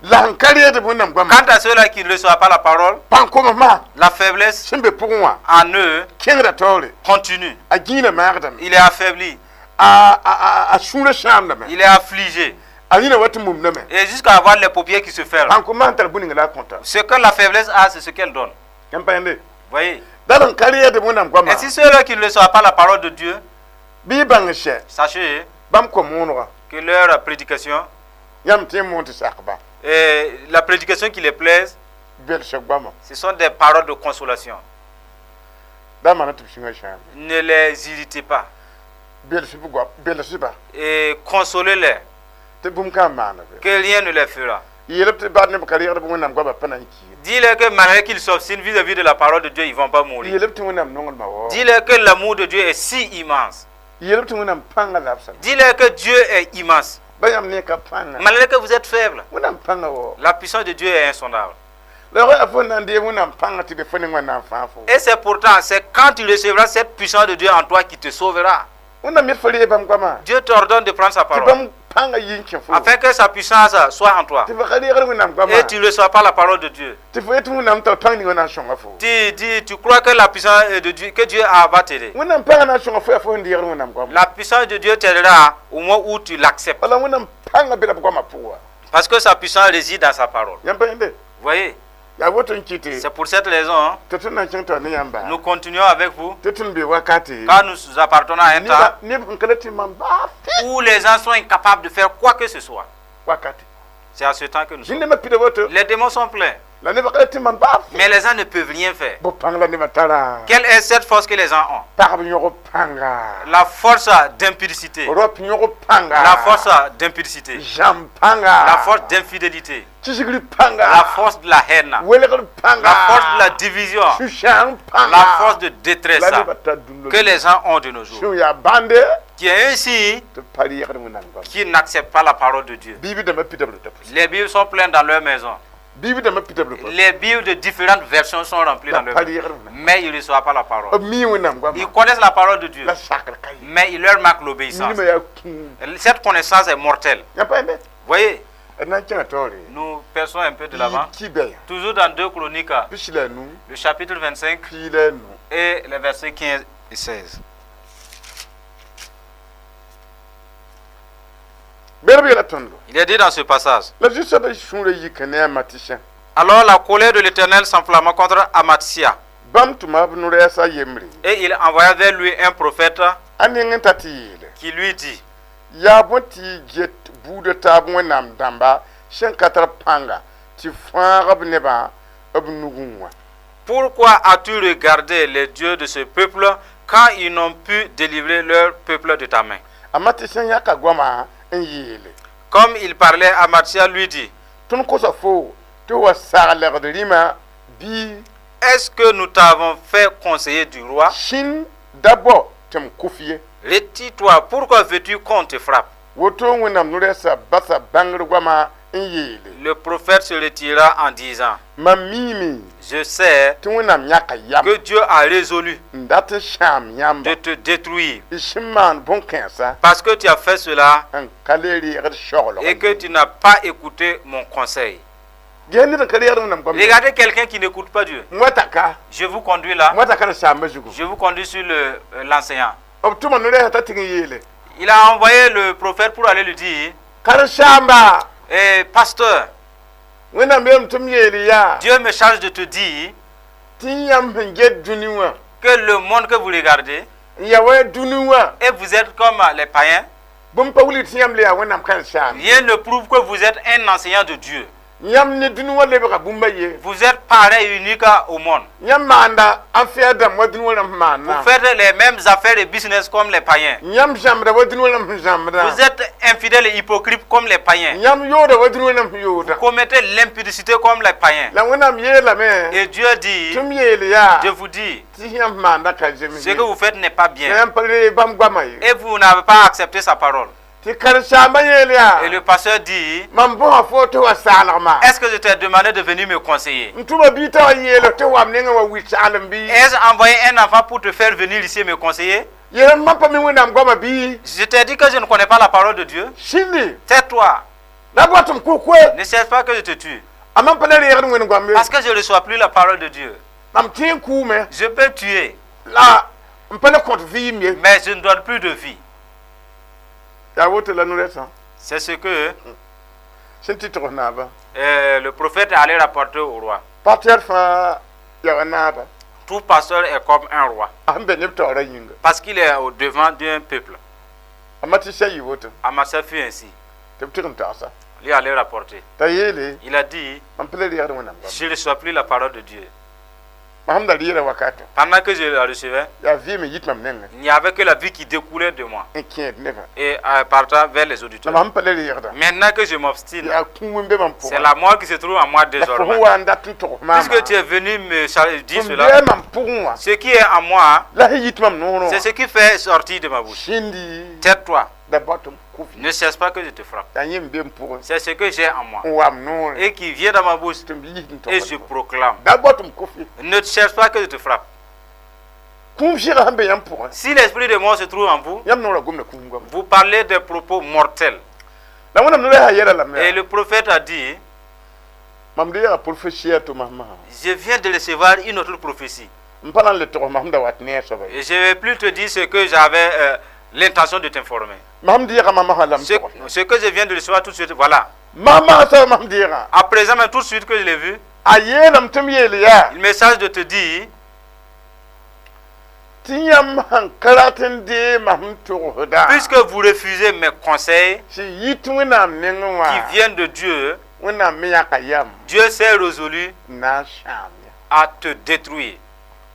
La sẽn ka reed Wẽnnaam goamã, Quant à ceux-là qui ne reçoivent pas la parole, pãn-komsmã la faiblesse sẽn be pʋgẽ wã en eux kẽngda taoore. Continue. A gĩinã maagdame. Il est affaibli, A a a sũurã sãamdame. Il est affligé. A yĩna wa tɩ mumdame. Et jusqu'à avoir les paupières qui se ferment. Pãn-komsmã sẽn tar bũn-ninga la a kõta. Ce que la faiblesse a, c'est ce qu'elle donne. Yãmb pa yẽnde. Voyez. La sẽn ka reed Wẽnnaam goamã, Et si ceux-là qui ne reçoivent pas la parole de Dieu, bɩ y bãng sɛ, sachez bãmb kom-wõonega, que leur prédication, yãmb tɩ n moon tɩ sakba, et la prédication qui les plaise, belsg goamã. Ce sont des paroles de consolation. Da maana tɩ b sũyã sãam. Ne les irritez pas. Bels b goam belsba Et consolez-les, tɩ bũmb kãn maana be. Que rien ne les fera. Yeel b tɩ baa neb ka reegd b Wẽnnaam goamã pa na n ki. Dis-leur que malgré qu'ils s'obstinent vis-à-vis de la parole de Dieu, ils ne vont pas mourir. Yeel b tɩ Wẽnnaam nonglmã wao. Dis-leur que l'amour de Dieu est si immense. Yeel b tɩ Wẽnnaam pãnga la b sã. Dis-leur que Dieu est immense. Ba yãmb ne ka pãnga. Malgré que vous êtes faible, Wẽnnaam pãnga wao. la puissance de Dieu est insondable. La ya fo na n deeg Wẽnnaam pãnga tɩ be fo ne Wẽnnaam fãa fo. Et c'est pourtant, c'est quand tu recevras cette puissance de Dieu en toi qui te sauvera. Wẽnnaam yet fo reeg bãmb goamã. Dieu t'ordonne de prendre sa Tɩ parole, bãmb pãnga yi n kẽ fo. afin que sa puissance soit en toi. Tɩ fo ka reegd Wẽnnaam goamã. Et tu ne reçois pas la parole de Dieu. Tɩ fo yet Wẽnnaam tar pãng ning wã na n sõnga fo. Tu dis, tu crois que la puissance de Dieu, que Dieu a va t'aider. Wẽnnaam pãnga na n sõnga fo yaa fo sẽn deegd Wẽnnaam goamã. La puissance de Dieu t'aidera au moment où tu l'acceptes. Wala Wẽnnaam pãnga be la b goamã pʋga. Parce que sa puissance réside dans sa parole. Yãmb pa yẽnde. Vous voyez, Yaa woto n kɩte c'est pour cette raison, hein, tɩ tõnd na n kẽng taoor ne yãmba. Nous continuons avec vous. Tɩ tõnd be wakate. Quand nous appartenons à un temps Neb sẽn ka la tɩ mam baa fɩ. Où les gens sont incapables de faire quoi que ce soit. Wakate. C'est à ce temps que nous sommes. Zĩndãmbã pida woto. Les démons sont pleins, La nebã ka la tɩ mam baa fɩ. Mais les gens ne peuvent rien faire. Bõ pãng la nebã tara. Quelle est cette force que les gens ont? Pagb yõg pãnga. La force d'impudicité. Rap yõg pãnga. La force d'impudicité. Zãmb pãnga. La force d'infidélité. Kisgr pãnga. La force de la haine. Welgr pãnga. La force de la division. Sũ-sãang pãnga. La force de détresse La nebã tar dũnna. Que les gens ont de nos jours. Sũ yaa bãnde. Qui est ainsi Tɩ b pa reegd Wẽnnaam goam. Qui n'accepte pas la parole de Dieu. Bible dãmbã pida b reta pʋsẽ. Les Bibles sont pleines dans leur maison. Bible dãmbã pida b reta. Les Bibles de différentes versions sont remplies La dans leur pa maison. reegd Wẽnnaam. Mais ils ne reçoivent pas la parole. B mi Wẽnnaam goamã. Ils connaissent la parole de Dieu, La sakr ka ye. Mais il leur manque l'obéissance. Nima yaa kũum. Cette connaissance est mortelle. Yãmb pa yẽmbe. Voyez, D na n kẽngã taoore. Nous passons un peu de l'avant. Kibɛya. Toujours dans 2 Chroniques, 25. Le chapitre 25 15. Et les versets 15 et 16. Berb yeela tõndo. Il est dit dans ce passage. La Zu-soabã sũurã yika ne a Matisã. Alors la colère de l'Éternel s'enflamma contre Amatsia Bãmb tʋma b no-rɛɛs a yembre. Et il envoya vers lui un prophète A neng n ta tɩ yeele. Qui lui dit: Yaa bõe tɩ y get buudã taab Wẽnnaam dãmba sẽn ka tar pãnga tɩ fãag b nebã b nugẽ wã? Pourquoi as-tu regardé les dieux de ce peuple quand ils n'ont pu délivrer leur peuple de ta main? A Matisã yãka goamã n yeele. Comme il parlait, Amatsia lui dit: Tõnd kosa fo tɩ wa saglegd rĩmã bɩ? Est-ce que nous t'avons fait conseiller du roi? Sĩnd da bao tɩ m kʋf ye. Retire-toi, pourquoi veux-tu qu'on te frappe? Woto Wẽnnaam no-rɛɛsã basa bãngr goamã n yeele. Le prophète se retira en disant: Mam miime Je sais tɩ Wẽnnaam yãka yam que Dieu a résolu n dat n sãam yãmba de te détruire y sẽn maan bõn-kãensa parce que tu as fait cela n ka le reegd shaoolg. Et que tu n'as pas écouté mon conseil. Ges ned n ka reegd Wẽnnaam goam. Regardez quelqu'un qui n'écoute pas Dieu. N wa taka. Je vous conduis là. N wa taka saambã zugu. Je vous conduis sur l'enseignant. B tʋma no-rɛɛsã t'a tɩg n yeele. Il a envoyé le prophète pour aller lui dire: Karen-saamba, Eh, pasteur, Wẽnnaam yeelame tɩ m yeel yaa Dieu me charge de te dire tɩ yãmb sẽn get dũni wã que le monde que vous regardez, n ya wa dũni wã et vous êtes comme les païens, bũmb pa wilg tɩ yãmb le yaa Wẽnnaam karen-saam. Rien ne prouve que vous êtes un enseignant de Dieu. Yãmb ne dũni wã lebga bũmba ye. Vous êtes pareil, unique au monde. Yãmb maanda affaire dãmb wa dũni wã rãmb Vous maanda. Faites les mêmes affaires et business comme les païens. Yãmb zãmbda wa dũni wã rãmb sẽn zãmbdã. Vous êtes infidèles et hypocrites comme les païens. Yãmb yooda wa dũni wã rãmb sẽn yooda. Vous commettez l'impudicité comme les païens. La Wẽnnaam yeelame Et Dieu dit, tɩ m yeel yaa je vous dis, tɩ yãmb maanda ka zems ce que vous faites n'est pas bien. yãmb pa reeg bãmb goamã ye. Et vous n'avez pas accepté sa parole. Tɩ karen-saambã yeel yaa Et le pasteur dit, mam bõsa fo tɩ wa saalgma. Est-ce que je t'ai demandé de venir me conseiller? N tʋma bii t'a wa yeele tɩ wam nengã wa wi saglem bɩ? Ai-je envoyé un enfant pour te faire venir ici me conseiller? Yeel mam pa mi Wẽnnaam goamã bɩ? Je t'ai dit que je ne connais pas la parole de Dieu. Sĩndi. Tais-toi. La bao tɩ m kʋ koe. Ne cherche pas que je te tue. A mam pa le reegd Wẽnd goam ye. Parce que je ne reçois plus la parole de Dieu. Mam tẽ n kʋʋme. Je peux tuer, La m pa le kõt vɩɩm ye. Mais je ne donne plus de vie. Yaa woto la no-rɛɛsã C'est ce que sẽn tɩ togs naabã. Le prophète est allé rapporter au roi. Pasteur fãa yaa wa naaba. Tout pasteur est comme un roi. A sẽn be neb taoorã yĩnga. Parce qu'il est au devant d'un peuple. A Matisa yɩ woto. Amasa fut ainsi. Tɩ b tɩg n tagsa. Lui allait rapporter. T'a yeele Il a dit, mam pa le reegd Wẽnnaam goam. je ne reçois plus la parole de Dieu. Mam sẽn da reera wakatã, Pendant que je la recevais, yaa vɩɩm n yit mam nengẽ il n'y avait que la vie qui découlait de moi n kẽed nebã. Et partant vers les La auditeurs. Mam sẽn pa le reegda, Maintenant que je m'obstine, yaa kũum n be mam c'est pʋgẽ. La mort qui se trouve en moi La fo désormais. sẽn wa n dat n togs maamã, Puisque tu es venu me dire sẽn cela, bɩa mam pʋgẽ wã, ce qui est en moi, la sẽn yit mam noorẽ c'est wã. Ce qui fait sortir de ma bouche. Sĩndi Tais-toi, da bao tɩ m kʋ. Ne cherche pas que je te frappe. Yaa yẽ n be m pʋgẽ C'est ce que j'ai en moi n wa m noorẽ et qui vient dans ma bouche tɩ m yis n et je togs. Proclame. Da bao tɩ m kʋ. Ne cherche pas que je te frappe. Kũum sɩgã sẽn be yãmb pʋgẽ, Si l'esprit de mort se trouve en vous, yãmb noorã gomda kũum goama. Vous parlez des propos mortels. La Wẽnnaam no-rɛɛsã yɛla lame Et le prophète a dit, mam de yaga prophétie tɩ masã je viens de recevoir une autre prophétie. M pa na n le togs mam sẽn da wat ne a soaba ye. Et je ne vais plus te dire ce que j'avais l'intention de t'informer. Mam deega masã la m Ce, togs. Ce que je viens de recevoir tout de suite, voilà. Masã soaba mam deegã. À présent, même tout de suite que je l'ai vu, A yeelame tɩ m yeel yaa le message de te dire tɩ yãmb sãn ka rat n dee mam sẽn togsda, puisque vous refusez mes conseils sẽn yit Wẽnnaam nengẽ wã, qui viennent de Dieu, Wẽnnaam me yãka yam Dieu s'est résolu n na n sãam ya. À te détruire.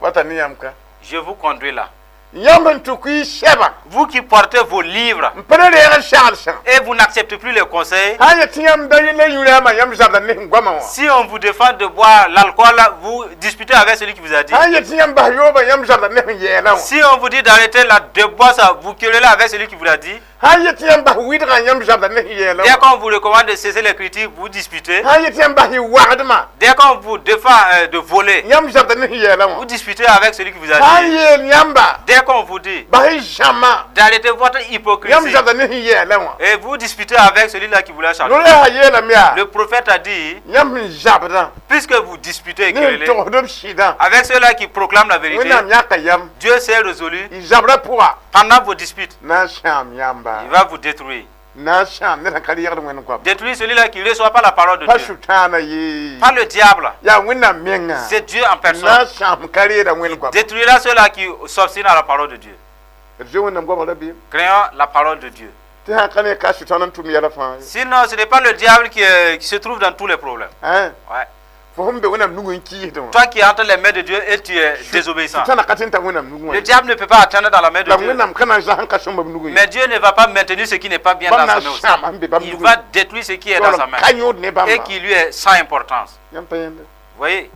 Wata ne yãmb ka. Je vous conduis là. Yãmb n tʋk y sɛba Vous qui portez vos livres n pa le reeg n sagsã, et vous n'acceptez plus les conseils, sã n yet tɩ yãmb da yella yũ-rãambã yãmb zabda ne sẽn goamã wã, si on vous défend de boire l'alcool, vous disputez avec celui qui vous a dit. Sã n yet tɩ yãmb bas yoobã yãmb zabda ne sẽn yɛɛlã wã, Si on vous dit d'arrêter la débauche, vous querellez avec celui qui vous l'a dit. Sã n yet tɩ yãmb bas wɩdgã yãmb zabda ne sẽn yɛɛlã Dès wã, qu'on vous recommande de cesser les critiques, vous disputez. Sã n yet tɩ yãmb bas y wagdmã Dès qu'on vous défend de voler, yãmb zabda ne sẽn yɛɛlã wã, vous disputez avec celui qui vous a sã n dit. yeel yãmba Dès qu'on vous dit bas y zãma d'arrêter votre yãmb hypocrisie, zabda ne sẽn yɛɛlã wã. Et vous disputez avec celui-là qui vous l'a chargé. No-rɛɛsã yeelame yaa Le prophète a dit, yãmb sẽn zabdã puisque vous disputez et ne sẽn querellez togsd b sɩdã, avec ceux-là qui proclament la vérité, Wẽnnaam yãka yam Dieu s'est résolu y zabrã pʋga pendant vos disputes. Na n sãam yãmba. Il va vous détruire. Na n sãam ned sẽn ka reegd Wẽnd goam. Détruire celui-là qui ne reçoit pas la parole de Pa Dieu. Sʋtãana ye. Pas le diable. Yaa Wẽnnaam menga C'est Dieu en na personne. n sãam ka reeda Wẽnd goam. Détruira ceux-là qui s'obstinent à la parole de Dieu. D zoe Wẽnnaam goamã rabeem. Craignons la parole de Dieu. Tɩ sã n ka ne ka Sʋtãan n tʋm yɛla fãa ye. Sinon, ce n'est pas le diable qui se trouve dans tous les problèmes. Hein? Ouais. Fo sẽn be Wẽnnaam nugẽ n kiisdẽ wã, Toi qui es entre les mains de Dieu et tu es désobéissant. Sʋtãana ka tõe n ta Wẽnnaam nugẽ wã Le ye. Diable ne peut pas atteindre dans la main de La Dieu. Wẽnnaam ka na n zas n ka sõmb b nugẽ ye. Mais Dieu ne va pas maintenir ce qui n'est pas bien Bãmb dans na sa n main aussi. sãam sẽn be bãmb Il nugẽ. Va détruire ce qui est dans sa main ka yõod ne bãmba. Et qui lui est sans importance. Yãmb pa yẽnda. Vous voyez,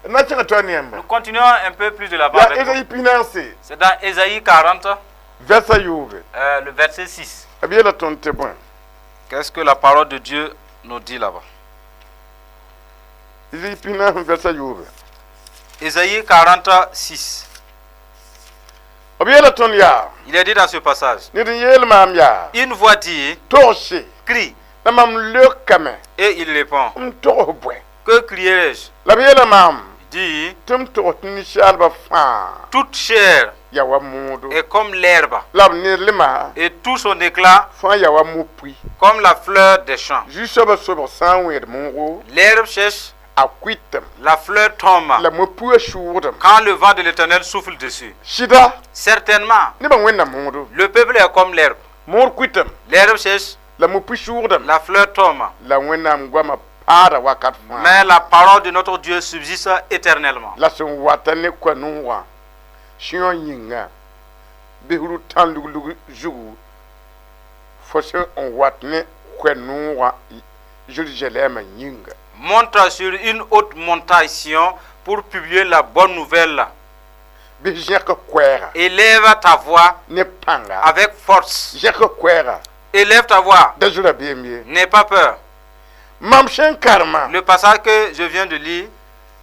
Na kẽngã toa ne yãmba. Nous continuons un peu plus de l'avant Yaa avec vous. Ezayi 44 C'est dans Ésaïe 40, vɛrsa yoobe. Le verset 6. B yeela tõnd tɩ bõe? Qu'est-ce que la parole de Dieu nous dit là-bas? Ezayi 44 vɛrsa yoobe. Ésaïe 46. B yeela tõnd yaa Il est dit dans ce passage, ned n yeel maam yaa une voix dit, togse crie. La mam leokame Et il répond, m togs bõe? Que crierai-je? La b yeela maam Il dit, tɩ m togs tɩ ninsaalbã fãa toute chair yaa wa moodo est comme l'herbe, la b ned-lema et tout son éclat fãa yaa wa mo-pui. Comme la fleur des champs. Zu-soabã sobg sã n wẽed moogo L'herbe sèche, a kuitame la fleur tombe la mo-puigã sʋʋgdame. Quand le vent de l'Éternel souffle dessus. Sɩda Certainement, nebã wẽnna moodo le peuple est comme l'herbe. Mood kuitame L'herbe sèche, la mo-pui sʋʋgdame la fleur tombe. La Wẽnnaam goamã paada wakat fãa. Mais la parole de notre Dieu subsiste éternellement. La sẽn wata ne koa-noogã Sɩõ yĩnga bɩ rʋ-tãn luglug zugu fo sẽn n wat ne koa-noogã Zerizalɛɛmã yĩnga. Monte sur une haute montagne Sion pour publier la bonne nouvelle. Bɩ zẽk koɛɛga Élève ta voix ne pãnga avec force. Zẽk koɛɛga Élève ta voix. Da zo rabeem ye. N'aie pas peur. Mam sẽn karema Le passage que je viens de lire,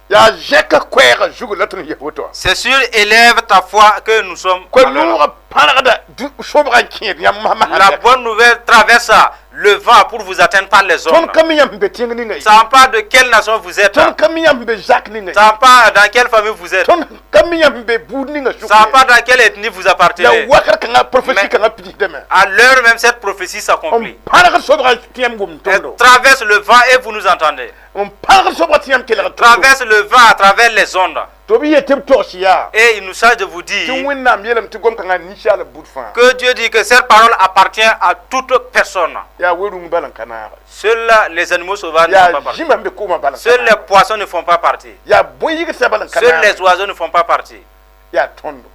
yaa zẽk koɛɛga zugu la tõnd ges woto. C'est sur élève ta foi que nous sommes à l'heure. Koa-noogã pãrgda sobgã n kẽed yãmb La bonne nouvelle traverse le vent pour vous atteindre par les hommes. Tõnd ka mi yãmb sẽn be tẽng ninga ye. Ça n'a pas de quelle nation vous êtes. Tõnd ka mi yãmb sẽn be zak ninga ye. Ça n'a pas dans quelle famille vous êtes. Tõnd ka mi yãmb sẽn be buud ninga sʋk Ça n'a ye. Pas dans quelle ethnie vous La appartenez. wakat kãngã prophétie Mais kãngã pidsdame. à l'heure même, cette prophétie N s'accomplit. pãrg sobgã tɩ yãmb gom Elle tõndo. Traverse le vent et vous nous entendez. N pãgd sobg tɩ yãmb kelg. Traverse le vent à travers les ondes. Tɩ b yet tɩ b togs yaa Et il nous charge de vous tɩ dire Wẽnnaam yeelame tɩ gom-kãngã ninsaal bud fãa. Que Dieu dit que cette parole appartient à toute personne. Yaa we-rũng bal n ka naage. Seuls les animaux sauvages ne font Yaa pas partie. zĩma n be koomã bal n ka Seuls les naage. Poissons ne font pas partie. Yaa bõn-yigsã bal n ka Seuls naage. Les oiseaux ne font pas partie. Yaa tõndo.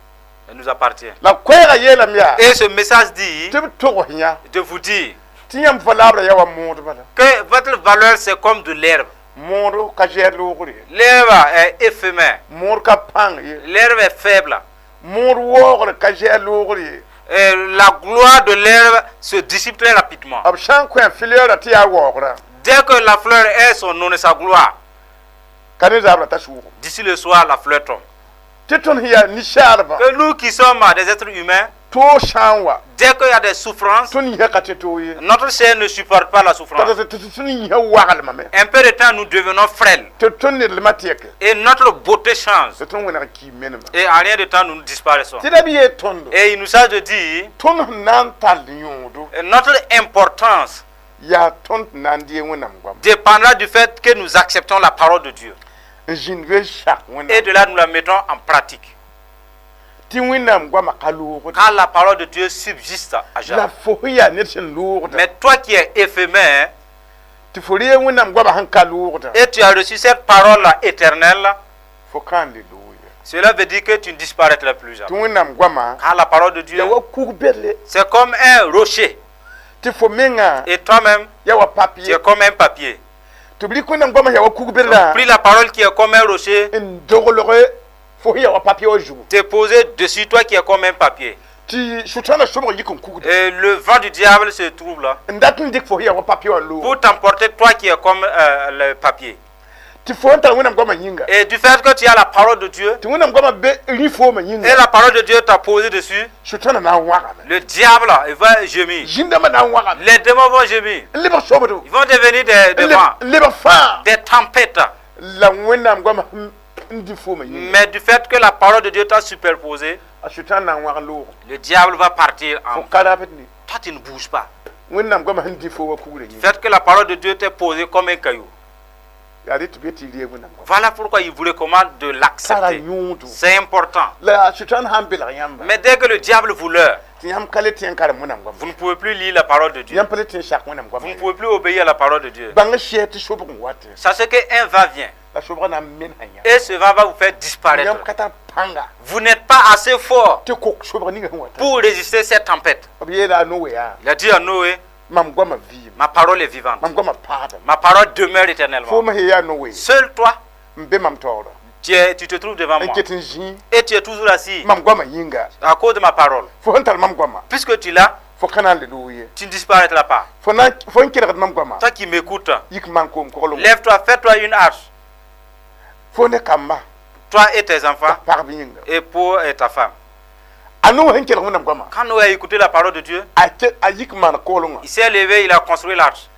Elle nous appartient. La koɛɛgã yeelame yaa Et ce message dit tɩ b togs yã de vous dire tɩ yãmb valable yaa wa mood bala. Que votre valeur, c'est comme de l'herbe. Mood ka zɛɛd loogre ye. L'herbe est éphémère. Mood ka pãng ye. L'herbe est faible. Mood waoogr ka zɛɛd loogre ye. Et la gloire de l'herbe se dissipe très rapidement. B sã n kõ a fleur tɩ yaa waoogrã Dès que la fleur est son nom et sa gloire, ka ne zaabra t'a sʋʋgo. D'ici le soir, la fleur tombe. Tɩ tõnd sẽn yaa ninsaalbã Que nous qui sommes des êtres humains, toog sã n wa dès qu'il y a des souffrances, tõnd yĩsã ka tẽ toog ye. Notre chair ne supporte pas la souffrance. Tɩ tõnd yĩsã waglmame. Un peu de temps, nous devenons frêles. Tɩ tõnd nedlmã tɛke. Et notre beauté change. Tɩ tõnd wẽneg kiim menema. Et en rien de temps, nous disparaissons. Tɩ la b yeel tõndo Et il nous charge de dire tõnd sẽn na n tall yõodo notre importance yaa tõnd sẽn na n dee Wẽnnaam goama dépendra du fait que nous acceptons la parole de Dieu. N zĩnd be sak Et Wẽnnaam de là, nous la mettons en pratique. Tɩ Wẽnnaam goamã ka loogd. Car la parole de Dieu subsiste à La jamais. Fo sẽn yaa ned sẽn loogda Mais toi qui es éphémère tɩ fo reeg Wẽnnaam goamã sẽn ka loogda et tu as reçu cette parole éternelle, fo kãan le loog ye. Cela veut dire que tu ne disparaîtras plus Tɩ jamais. Wẽnnaam goamã Car la parole de Dieu, yaa wa kug bedle c'est comme un rocher. Tɩ fo menga Et toi-même, yaa wa tu papier es comme un papier. Tɩ b rɩk Wẽnnaam goamã yaa wa kug bedlã Pris la parole qui est comme un rocher, n doglg fo sẽn yaa wa papier wã zugu t'es posé dessus, toi qui es comme un papier. Tɩ sʋtãanã sobg yik n kugda Et le vent du diable se trouve là n dat n dɩk fo sẽn yaa wa papier wã loog pour t'emporter, toi qui es comme le papier. Tɩ fo n tar Wẽnnaam goamã yĩnga Et du fait que tu as la parole de Dieu, tɩ Wẽnnaam goamã be rĩ foomã et yĩnga la parole de Dieu t'a posé dessus, sʋtãanã na n wãgame le diable, il va gémir. Zĩn-dãmbã na n wãgame Les démons vont gémir. N lebg sobdo Ils vont devenir des vents, n lebg fãa des tempêtes. La Wẽnnaam goamã n dɩ foomã yĩnga Mais du fait que la parole de Dieu t'a superposé, a sʋtãan na n wãg loog le diable va partir fo en. ka rabd ne. Toi, tu ne bouges pas. Wẽnnaam goamã sẽn dɩ fo wa kugrã Du yĩnga fait que la parole de Dieu t'est posée comme un caillou. Yaa rɩ tɩ be tɩ y reeg Wẽnnaam goamã. Voilà pourquoi il vous recommande de Tara l'accepter. yõodo. C'est important. La sʋtãan sã n belg yãmba Mais dès que le diable vous leurre, tɩ yãmb ka le tẽ n karem Wẽnnaam goamã vous ne pouvez plus lire la parole de Dieu. Yãmb pa le tẽ n sak Wẽnnaam Vous goamã ne pouvez plus obéir à la parole de Dieu. bãng sɛɛ tɩ sobg n wat Sachez qu'un vent vient. La sobgã na n mensa yãmb Et ce vent va vous faire disparaître. Yãmb ka tar pãnga Vous n'êtes pas assez fort tɩ kok sobg ninga sẽn wata pour résister cette tempête. B yeela a Noe yaa Il a dit à Noé, mam goamã vɩɩm ma parole est vivante. Mam goamã paadame. Ma parole demeure éternellement. Foom sẽn yaa Noe Seul toi, n be mam taoora tu te trouves devant n moi. ket n zĩig Et tu es toujours assis mam goamã yĩnga à cause de ma parole. Fo sẽn tar mam goamã Puisque tu l'as, fo ka na n le loog ye. Tu ne disparaîtras pas. Fo na fo n kelgd mam goamã Toi qui m'écoutes, yik maan koom koglem lève-toi, fais-toi une arche. Fo ne kamba Toi et tes enfants pagb yĩnga et pour ta femme. A Noe sẽn kelg Wẽnnaam goamã Quand Noé a écouté la parole de Dieu, a ke- a yik maan koolengã il s'est levé, il a construit l'arche.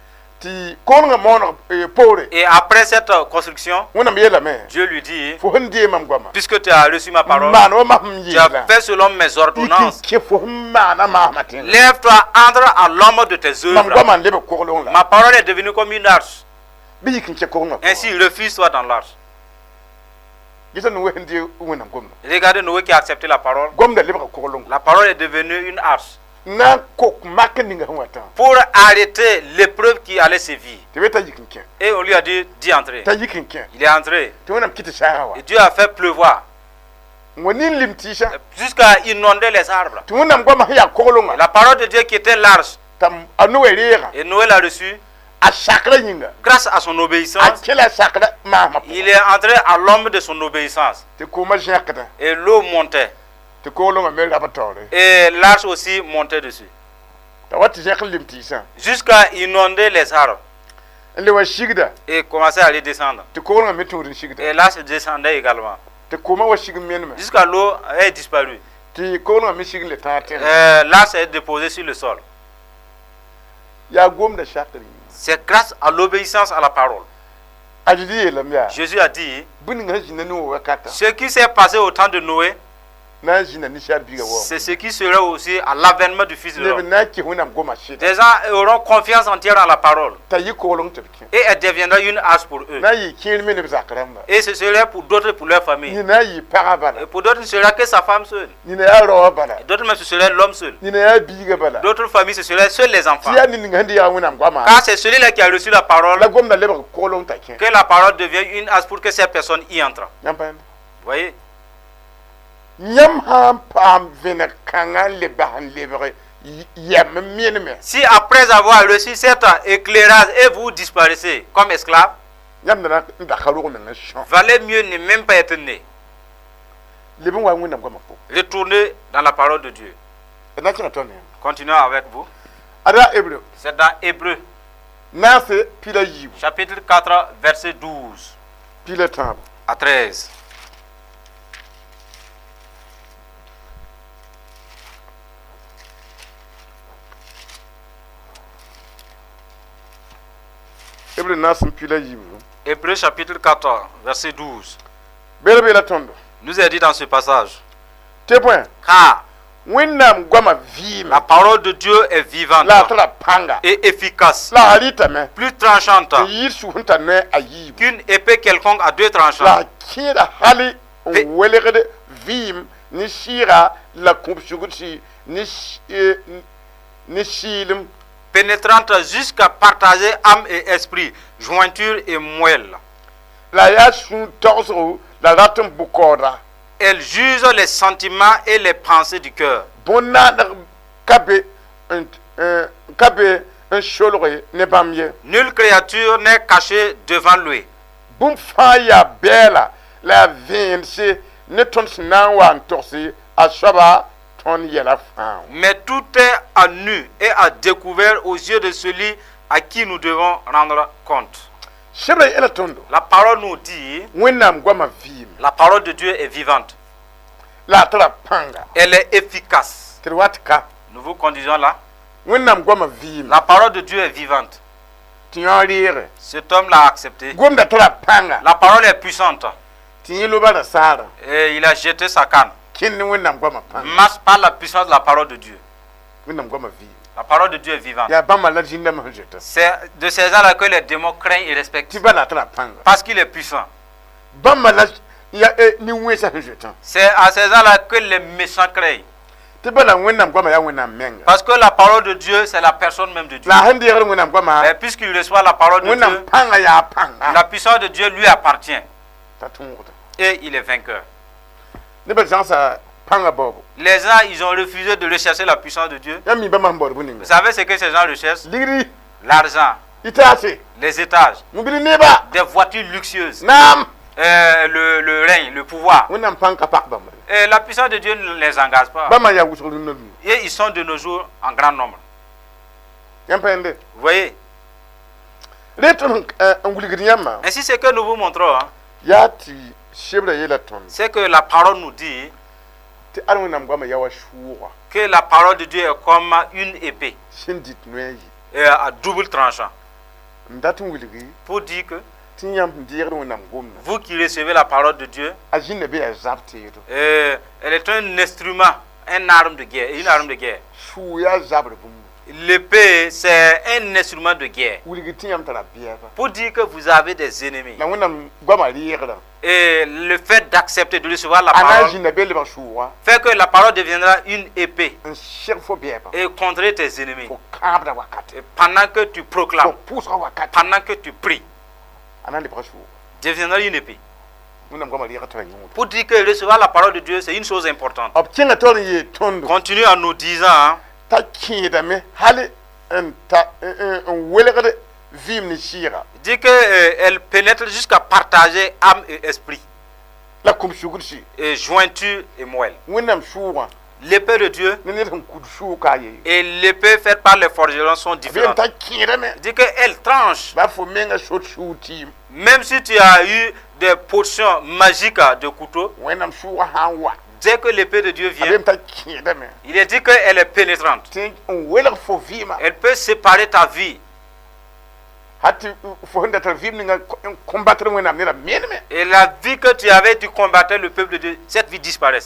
Tɩ koolengã mooneg poore Et après cette construction, Wẽnnaam yeelame Dieu lui dit, fo sẽn dee mam goamã puisque tu as reçu ma parole, maan wa masem tu as yeelã fait selon mes ordonnances. yik n kẽ fo sẽn maana maasmã tẽngã Lève-toi, entre à l'ombre de tes mam œuvres. goamã n lebg kogleng la Ma parole est devenue comme une arche. Bɩ yik n kẽ koglengã. Ainsi, refuse-toi dans l'arche. Gɩsa Noe sẽn dee Wẽnnaam gomdã. Regardez Noé qui a accepté la parole. Gomdã lebga kogleng La parole est devenue une arche n na n kok mak ninga sẽn watã pour arrêter l'épreuve qui allait sévir. Tɩ be t'a yik n kẽ. Et on lui a dit d'y entrer. T'a yik n kẽ. Il est entré. Tɩ Wẽnnaam kɩ tɩ saaga wa Et Dieu a fait pleuvoir n wa nin lim tɩɩsã jusqu'à inonder les arbres. Tɩ Wẽnnaam goamã sẽn yaa koglengã La parole de Dieu qui était large, t'a a Noe reega et Noé l'a reçu a sakrã yĩnga grâce à son a obéissance. kẽla a sakrã maasmã Il est entré à l'ombre de son obéissance. Tɩ koomã zẽkdã Et l'eau montait. Tɩ koglengã me rab taoore Et l'arche aussi montait dessus. T'a wa tɩ zẽk n lim tɩɩsã Jusqu'à inonder les arbres. N le wa sigda Et commençait à aller descendre. Tɩ koglengã me tũud n sigda Et l'arche descendait également. Tɩ koomã wa sig n meneme Jusqu'à l'eau est disparue. Tɩ koglengã me sig n le tãag tẽngã. L'arche est déposée sur le sol. Yaa gomda sakr yĩnga. C'est grâce à l'obéissance à la parole. A Zezi yeelame yaa Jésus a dit, bũmb ninga sẽn zĩnda Noe wakatã ce qui s'est passé au temps de Noé, Na n zĩnda ninsaal biiga waoongo. C'est ce qui sera aussi à l'avènement du Fils de Neb l'homme. na n kɩs Wẽnnaam goma sɩda. Des gens auront confiance entière en la parole T'a yɩ kogleng tɩ b kẽ. Et elle deviendra une hache pour eux. Na n yɩ kẽer me ne b zak rãmba. Et ce serait pour d'autres, pour leur famille. Nina n yɩ pagã bala. Et pour d'autres, ce ne sera que sa femme seule. Nina yaa raoã bala. D'autres même, ce serait l'homme seul. Nina yaa biiga bala. D'autres familles, ce serait seuls les enfants. Tɩ yaa ned ninga sẽn dɩ yaa Wẽnnaam goamã. Car c'est celui-là qui a reçu la parole, La gomdã lebg kogleng t'a kẽ. Que la parole devient une hache pour que ces personnes y entrent. Yãmb pa yãmb. Vous voyez? Yãmb sã n paam vẽneg kãngã n le bas n lebg yɛm n meneme. Si après avoir reçu cet éclairage et vous disparaissez comme esclave, Yãmb da na n daka rog meng n são. Valait mieux ne même pas être né. Leb n wa Wẽnnaam goamã pʋgẽ. Retournez dans la parole de Dieu. D na n kẽnga tõnd yãmb. Continuons avec vous. Ada Hebreu C'est dans Hébreu, naase 14 chapitre 4, verset 12 13. À 13. Hébreu naas n 14. Hébreu chapitre 4, verset 12. Beela beela tõndo. Nous est dit dans ce passage, Tɩ bõe car Wẽnnaam goamã vɩɩme la parole de Dieu est vivante la a tara pãnga et efficace, la a rɩtame plus tranchante n yɩɩd sug sẽn tar noe a yiibu qu'une épée quelconque à deux tranchants, la a kẽeda hali n welgd vɩɩm ne sɩɩga la kũb-sugdsi ne ne sɩɩlem pénétrante jusqu'à partager âme et esprit, jointure et moelle. La yaa sũ tagsgo la rat n bʋ-kaooda. Elle juge les sentiments et les pensées du cœur. Bõn-naaneg ka be n n ka be n solge ne bãmb ye. Nulle créature n'est cachée devant lui. Bũmb fãa yaa bɛɛla la yaa vẽense ne tõnd sẽn na n wa n togse a soaba tõnd yɛla fãa. Mais tout est à nu et à découvert aux yeux de celui à qui nous devons rendre compte. Sebrã yeela tõndo La parole nous dit, Wẽnnaam goamã vɩɩme la parole de Dieu est vivante. La a tara pãnga. Elle est efficace. Tɩ d wat ka. Nous vous conduisons là. Wẽnnaam goamã vɩɩme. La parole de Dieu est vivante. Tɩ yõ reege. Cet homme l'a accepté. Gomda tara pãnga. La parole est puissante. Tɩ yẽ loba rasaarã. Et il a jeté sa canne. Kẽnd ne Wẽnnaam goamã pãnga. Marche par la puissance de la parole de Dieu. Wẽnnaam goamã vɩɩme. La parole de Dieu est vivante. Yaa bãmba la zĩndãmbã sẽn zoeta. C'est de ces gens-là que les démons craignent et respectent. Tɩ bala a tara pãnga. Parce qu'il est puissant. Bãmba la ya nin-wẽnsã sẽn zoetã. C'est à ces gens-là que les méchants craignent. Tɩ bala Wẽnnaam goamã yaa Wẽnnaam menga. Parce que la parole de Dieu, c'est la personne même de Dieu. La a sẽn deegd Wẽnnaam goamã Mais puisqu'il reçoit la parole de Wẽnnaam Dieu, pãngã yaa pãnga. La puissance de Dieu lui appartient. T'a tõogda. Et il est vainqueur. Nebã zãgsa pãngã baoobo. Les gens, ils ont refusé de rechercher la puissance de Dieu. Yãmb mi bãmba sẽn baood bũmb ninga. Vous savez ce que ces gens recherchent? Ligdi. L'argent, itaase les étages, mobil neba des voitures luxueuses, naam le règne, le pouvoir. Wẽnnaam pãng ka pak bãmba. Et la puissance de Dieu ne les engage pas. Bãmba yaa wʋsg rũndã dũni. Et ils sont de nos jours en grand nombre. Yãmb pa yẽnde. Vous voyez? Rẽ tõnd n wilgd yãmbã. Ainsi, ce que nous vous montrons, hein, yaa tɩ sebrã yeela tõnd c'est que la parole nous dit tɩ ad Wẽnnaam goamã yaa wa sʋʋga que la parole de Dieu est comme une épée sẽn dɩt noe n yɩ à double tranchant. N dat n wilgi Pour dire que tɩ yãmb sẽn deegd Wẽnnaam gomdã vous qui recevez la parole de Dieu, a zĩnda be yaa zab teedo. Elle est un instrument, un arme de guerre, une arme de guerre. Sʋʋ yaa zabr bũmb. L'épée, c'est un instrument de guerre. Wilg tɩ yãmb tara bɛɛba. Pour dire que vous avez des ennemis. La Wẽnnaam goamã reegrã Et le fait d'accepter de recevoir la a na n parole zĩnda be lebg sʋʋga fait que la parole deviendra une épée n seg fo bɛɛba et contrer tes ennemis. Fo kãabda wakate Et pendant que tu fo proclames, pʋʋsga wakate pendant que tu pries, a na n lebga sʋʋga. Deviendra une épée. Wẽnnaam goamã reegã tara yõod. Pour dire que recevoir la parole de Dieu, c'est une chose importante. B kẽnga taoor n yeel tõndo Continue en nous disant, hein, t'a kẽedame hali n ta n n welgd vɩɩm ne sɩɩga dit que elle pénètre jusqu'à partager âme et esprit, la kũm-sugdsi et jointure et moelle. Wẽnnaam sʋʋgã L'épée de Dieu ne ned sẽn kud sʋʋg ka ye et l'épée faite par les forgerons sont b yem différentes. t'a kẽedame Il dit qu'elle tranche. ba fo menga sot sʋʋg tɩɩm. Même si tu as eu des portions magiques de couteau, Wẽnnaam sʋʋgã sã n wa dès que l'épée de Dieu a vient, yem t'a kẽedame il est dit qu'elle est pénétrante. Tɩ n welg fo vɩɩmã. Elle peut séparer ta vie. Hat tɩ fo sẽn da tar vɩɩm ninga n combattre Wẽnnaam nedã meneme. Et la vie que tu avais, tu combattais le peuple de Dieu, cette vie disparaît.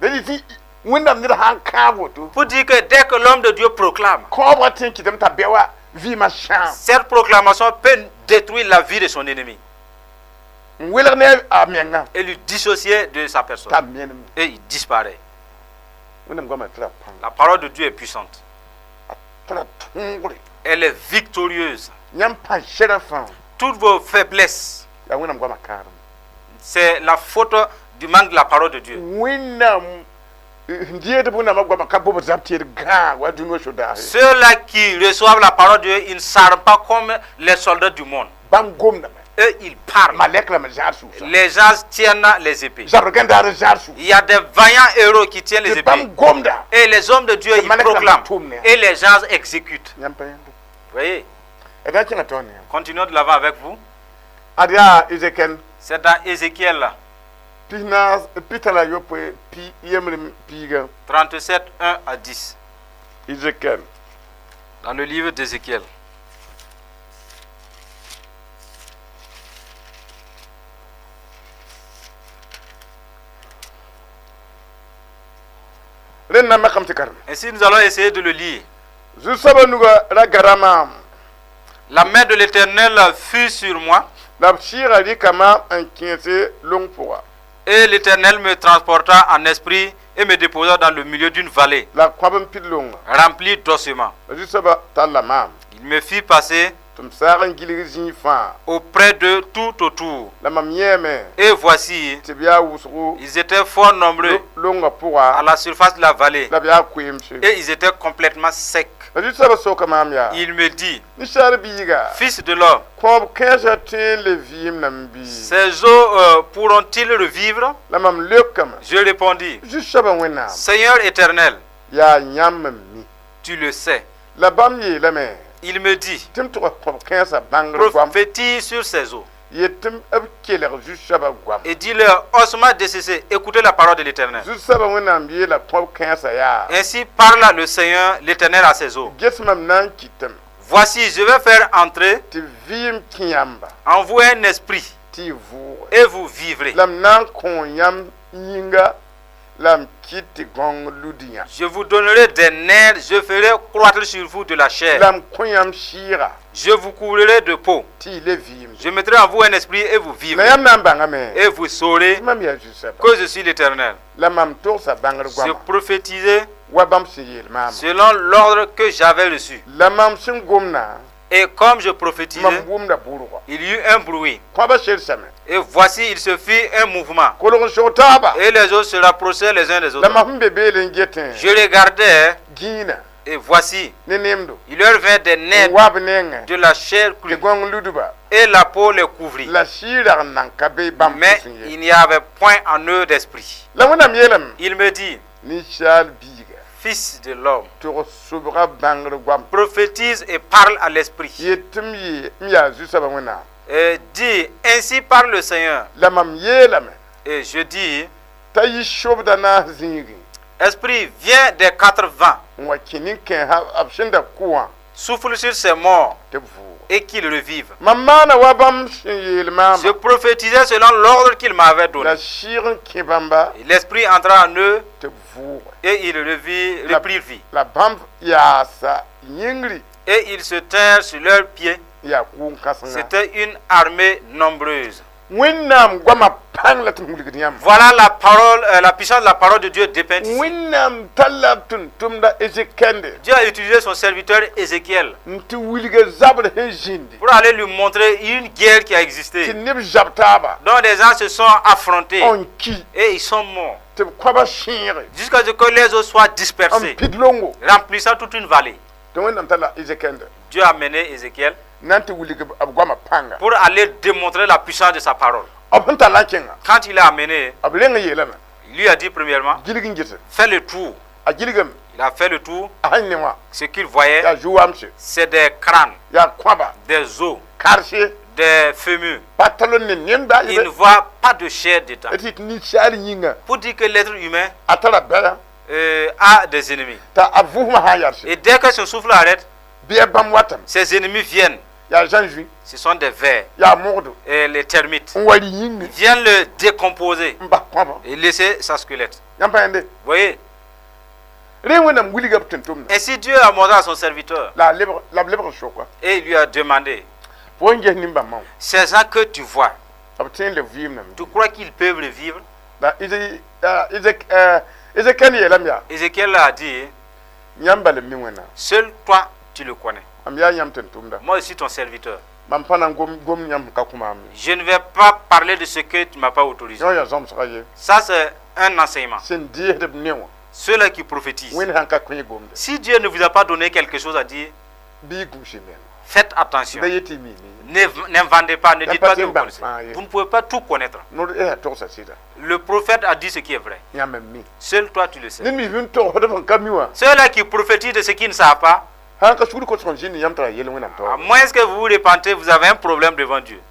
La yɩ tɩ Wẽnnaam ned sã n kãab woto, Pour dire que dès que l'homme de Dieu proclame, kõobgã tõe n kɩtame t'a bɛ wa vɩɩmã sãam. Cette proclamation peut détruire la vie de son ennemi N welg ne a menga et lui dissocier de sa personne. T'a menem. Et il disparaît. Wẽnnaam goamã tara pãng. La parole de Dieu est puissante. Tara tõogre. Elle est victorieuse. Yãmb pãn-sɛrã fãa, Toutes vos faiblesses, yaa Wẽnnaam goamã kãadem. C'est la faute du manque de la parole de Dieu. Wẽnnaam n deegd Wẽnnaamã goamã ka bobd zab tɩ d gãag wa dũni wã sodaase. Ceux-là qui reçoivent la parole de Dieu, ils ne s'arment pas comme les soldats du monde. Bãmb gomdame. Eux, ils parlent. Malɛk rãmb zãad sʋʋsa. Les gens tiennent les épées. Zabr gãndaar zãad sʋʋsa. Il y a des vaillants héros qui tiennent les Tɩ épées. bãmb gomda. Et les hommes de Dieu, C'est ils malek proclament. la tourne. Et les gens exécutent. Yãmb pa yãmb. Vous voyez? D na n kẽnga taoor ne yãmb. Continuons de l'avant avec vous. Ad yaa Ezekiel C'est dans Ézéchiel pisnaas pita la yopoe pi yembrem piiga. 37, 1 à 10. Ezekiel. Dans le livre d'Ézéchiel. Rẽnd na n makame tɩ karem. Ainsi, nous allons essayer de le lire. Zu-soabã nuga ra gara maam. La main de l'Éternel fut sur moi, La b sɩɩgã rɩka maam n kẽese long pʋga. Et l'Éternel me transporta en esprit et me déposa dans le milieu d'une vallée La b kõab n pid longa. Remplie d'ossements. Zu-soabã talla maam. Il me fit passer Tɩ m saag n gilg zĩig fãa. Auprès de tout autour. La mam yẽeme Et voici, tɩ b yaa wʋsgo ils étaient fort nombreux longã à pʋga la surface de la vallée, la b yaa koeemse. et ils étaient complètement secs. La zu-soabã soka maam yaa: Il me dit: Ninsaal biiga, Fils de l'homme, kõob kãensã tõe n le vɩɩm name bɩ? Ces eaux pourront-ils revivre? La mam leokame: Je répondis: Zu-soabã Wẽnnaam, Seigneur éternel, yaa yãmb n mi. Tu le sais. La bãmb yeelame Il me dit: tɩ m tʋg kõob kãensã bãngr goam. Prophétise sur ces eaux Yet tɩ b kelg zu-soabã goam. Et dis-leur: Ossements desséchés, écoutez la parole de l'Éternel. Zu-soabã Wẽnnaam yeela kõob kãensã yaa: Ainsi parle le Seigneur l'Éternel à ces eaux. Ges mam na n kɩtame Voici, je vais faire entrer tɩ vɩɩm kẽ yãmba en vous un esprit tɩ y vʋʋge. Et vous vivrez. La m na n kõ yãmb yĩnga la m kɩt tɩ gãong lud yã. Je vous donnerai des nerfs, je ferai croître sur vous de la chair. La m kõ yãmb sɩɩga Je vous couvrirai de peau. Tɩ y le vɩɩmde. Je mettrai en vous un esprit et vous La vivrez. yãmb na n bãngame Et vous saurez tɩ mam yaa zu-soabã. Que je suis l'Éternel. La mam togsa bãngr Je goama prophétisais wa bãmb sẽn yeel maamã. Selon l'ordre que j'avais reçu. La mam sẽn gomdã, Et comme je prophétisais, mam wʋmda bʋrga. Il y eut un bruit. Kõaba selsame. Et voici, il se fit un mouvement. Kolg n sog taaba. Et les autres se rapprochaient les uns des La autres. mam sẽn be beele n getẽ, Je regardais, gĩinã et voici, ne nemdo il leur vint des n nerfs wa b nengẽ de la chair tɩ crue, gãong ludba et la peau les couvrit. La sɩɩ rag n nan ka be bãmb Mais pʋsẽ ye. il n'y avait point en eux d'esprit. La Wẽnnaam yeelame: Il me dit: Ninsaal biiga, Fils de l'homme, tʋg sobga bãngr goam. Prophétise et parle à l'esprit. Yet tɩ m yee m yaa zu-soabã Wẽnnaam. Et dis: Ainsi parle le Seigneur. La mam yeelame Et je dis: t'a yɩ sobda naas zĩigẽ Esprit, viens des quatre vents, n wa kẽ nin-kẽesa b sẽn da kʋ wã souffle sur ces morts tɩ b vʋʋga. Et qu'ils revivent. Mam maana wa bãmb sẽn yeel maamã. Je prophétisais selon l'ordre qu'il m'avait donné. La sɩɩg n kẽ bãmba Et l'esprit entra en eux tɩ b vʋʋge. Et ils reprirent vie. La bãmb yaasa yĩngri. Et ils se tinrent sur leurs pieds. N yaa kʋʋn-kãsenga. C'était une armée nombreuse. Wẽnnaam goamã pãng la tɩ m wilgd yãmb. Voilà la parole, la puissance de la parole de Dieu dépeinte ici. Wẽnnaam talla b tʋm-tʋmda Ezekɛnde Dieu a utilisé son serviteur Ézéchiel n tɩ wilg zabr sẽn zĩndi pour aller lui montrer une guerre qui a tɩ existé, neb zab taaba dont des gens se sont affrontés n ki et ils sont morts tɩ b kõaba sẽege jusqu'à ce que les autres soient n dispersés, pid longo. Remplissant toute une vallée. Tɩ Wẽnnaam talla Ezekɛnde Dieu a mené Ézéchiel na n tɩ wilg b goamã pãnga. Pour aller démontrer la puissance de sa parole. B sẽn tall n kẽnga, Quand il a amené, b reng n yeelame: il lui a dit premièrement: Gilg n gese. Fais le tour. A gilgame. Il a fait le tour. A sẽn ne wã, Ce qu'il voyait, yaa zu-wamse, c'est des crânes, yaa kõaba, des os, karse, des fémurs. pa tall n ne nemda. Il ne voit pas de chair dedans. Tɩ yetɩ ninsaal yĩnga Pour dire que l'être humain a tara bɛla a des ennemis. t'a a vʋʋsmã sã n yarse, Et dès que son souffle arrête, bɩ a bãmb watame. Ses ennemis viennent. Yaa zãn-zũy. Ce sont des vers Yaa mogdo. Et les termites N wa rɩ yĩnge. Viennent le décomposer N bas kõaba. Et laisser sa squelette. Yãmb pa yẽnde. Vous voyez? Rẽ Wẽnnaam wilga b tʋm-tʋmda. Ainsi Dieu a montré à son serviteur La a lebg la b lebg n soka. Et il lui a demandé: Fo n ges nin-bãmbã wã. Ces gens que tu vois, B tõe n leb vɩɩmdame? Tu crois qu'ils peuvent revivre? La Ezekiel yeelame yaa. Ézéchiel a dit: Yãmb bala n mi Wẽnnaam. Seul toi, tu le connais. Mam yaa yãmb tʋm-tʋmda. Moi, je suis ton serviteur. Mam pa na n gom gom yãmb sẽn ka kõ maam ye. Je ne vais pas parler de ce que tu ne m'as pas autorisé. Yõ yaa zãmsga ye. Ça, c'est un enseignement. Sẽn deesd b ne wã. Ceux-là qui prophétisent. Wẽnd sãn ka kõ y gomde. Si Dieu ne vous a pas donné quelque chose à dire, Bɩ y gũus y menga. Faites attention. Da yet tɩ y miime. N'inventez pas, ne Y a dites pas pas que de vous connaissez. banque, Vous ne pouvez pas tout connaître. No-rɛɛsã togsa sɩda. Le prophète a dit ce qui est vrai. Yãmb n mi. Seul toi, tu le sais. Ned mins n togsd b sẽn ka mi wã. Ceux-là qui prophétisent de ce qu'ils ne savent pas, Sãn ka sugr kosg n zĩnd yãmb tara yel Wẽnnaam à taoore. Moins que vous vous repentez, vous avez un problème devant Dieu.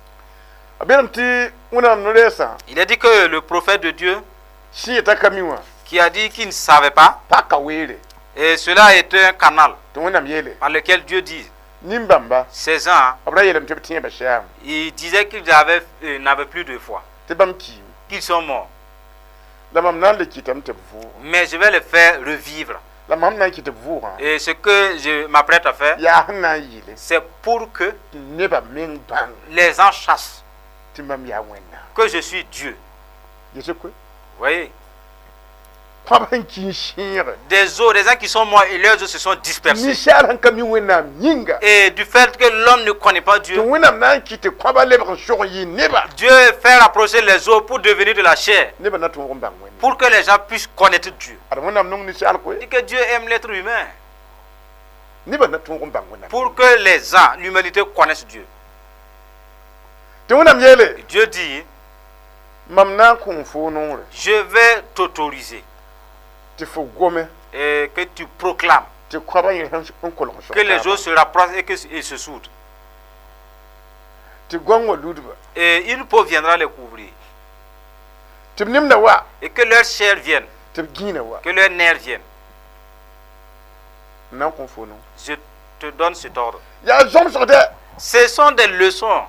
A beelame tɩ Wẽnnaam no-rɛɛsã Il a dit que le prophète de Dieu sẽn yeta ka mi wã. Qui a dit qu'il ne savait pas, Paka weere. Et cela était un canal Tɩ Wẽnnaam yeele. Par lequel Dieu dit, Nin-bãmba. Ces gens, B ra yeelame tɩ b tẽebã sɛame. Il disait qu'ils n'avaient plus de foi, Tɩ bãmb kiime. Qu'ils sont morts. La mam na n le kɩtame tɩ b vʋʋg. Mais je vais les faire revivre. La mam na n kɩ tɩ b vʋʋgã. Et ce que je m'apprête à faire, Yaa sẽn na n yɩle. C'est pour que Tɩ nebã meng bãng. Les gens sachent Tɩ mam yaa Wẽnnaam. Que je suis Dieu. Gese koe. Vous voyez? Kõab sẽn ki n sẽege. Des os, des gens qui sont morts et leurs os se sont dispersés. Ninsaal sẽn ka mi Wẽnnaam yĩnga. Et du fait que l'homme ne connaît pas Tɩ Dieu, Wẽnnaam na n kɩ tɩ kõaba lebg n sog n yɩ neba. Dieu fait rapprocher les os pour devenir de la chair, Nebã na tõog n bãng Wẽnnaam. Pour que les gens puissent connaître Dieu. Ad Wẽnnaam nong ninsaal koe. Il dit que Dieu aime l'être humain, Nebã na tõog n bãng Wẽnnaam. Pour que les gens, l'humanité connaissent Dieu. Tɩ Wẽnnaam yeele. Dieu dit: Mam na n kõ fo noore. Je vais t'autoriser Tɩ fo gome. Et que tu proclames Tɩ kõabã yẽ sẽn kolg n que les os se rapprochent et qu'ils se soudent. Tɩ goang wã ludba. Et une peau viendra les couvrir. Tɩ b nemda wa. Et que leur chair vienne, Tɩ b gĩinã wa. Que leur nerf vienne. N na n kõ fo noor. Je te donne cet ordre. Yaa zõmsgdɛ. Ce sont des leçons.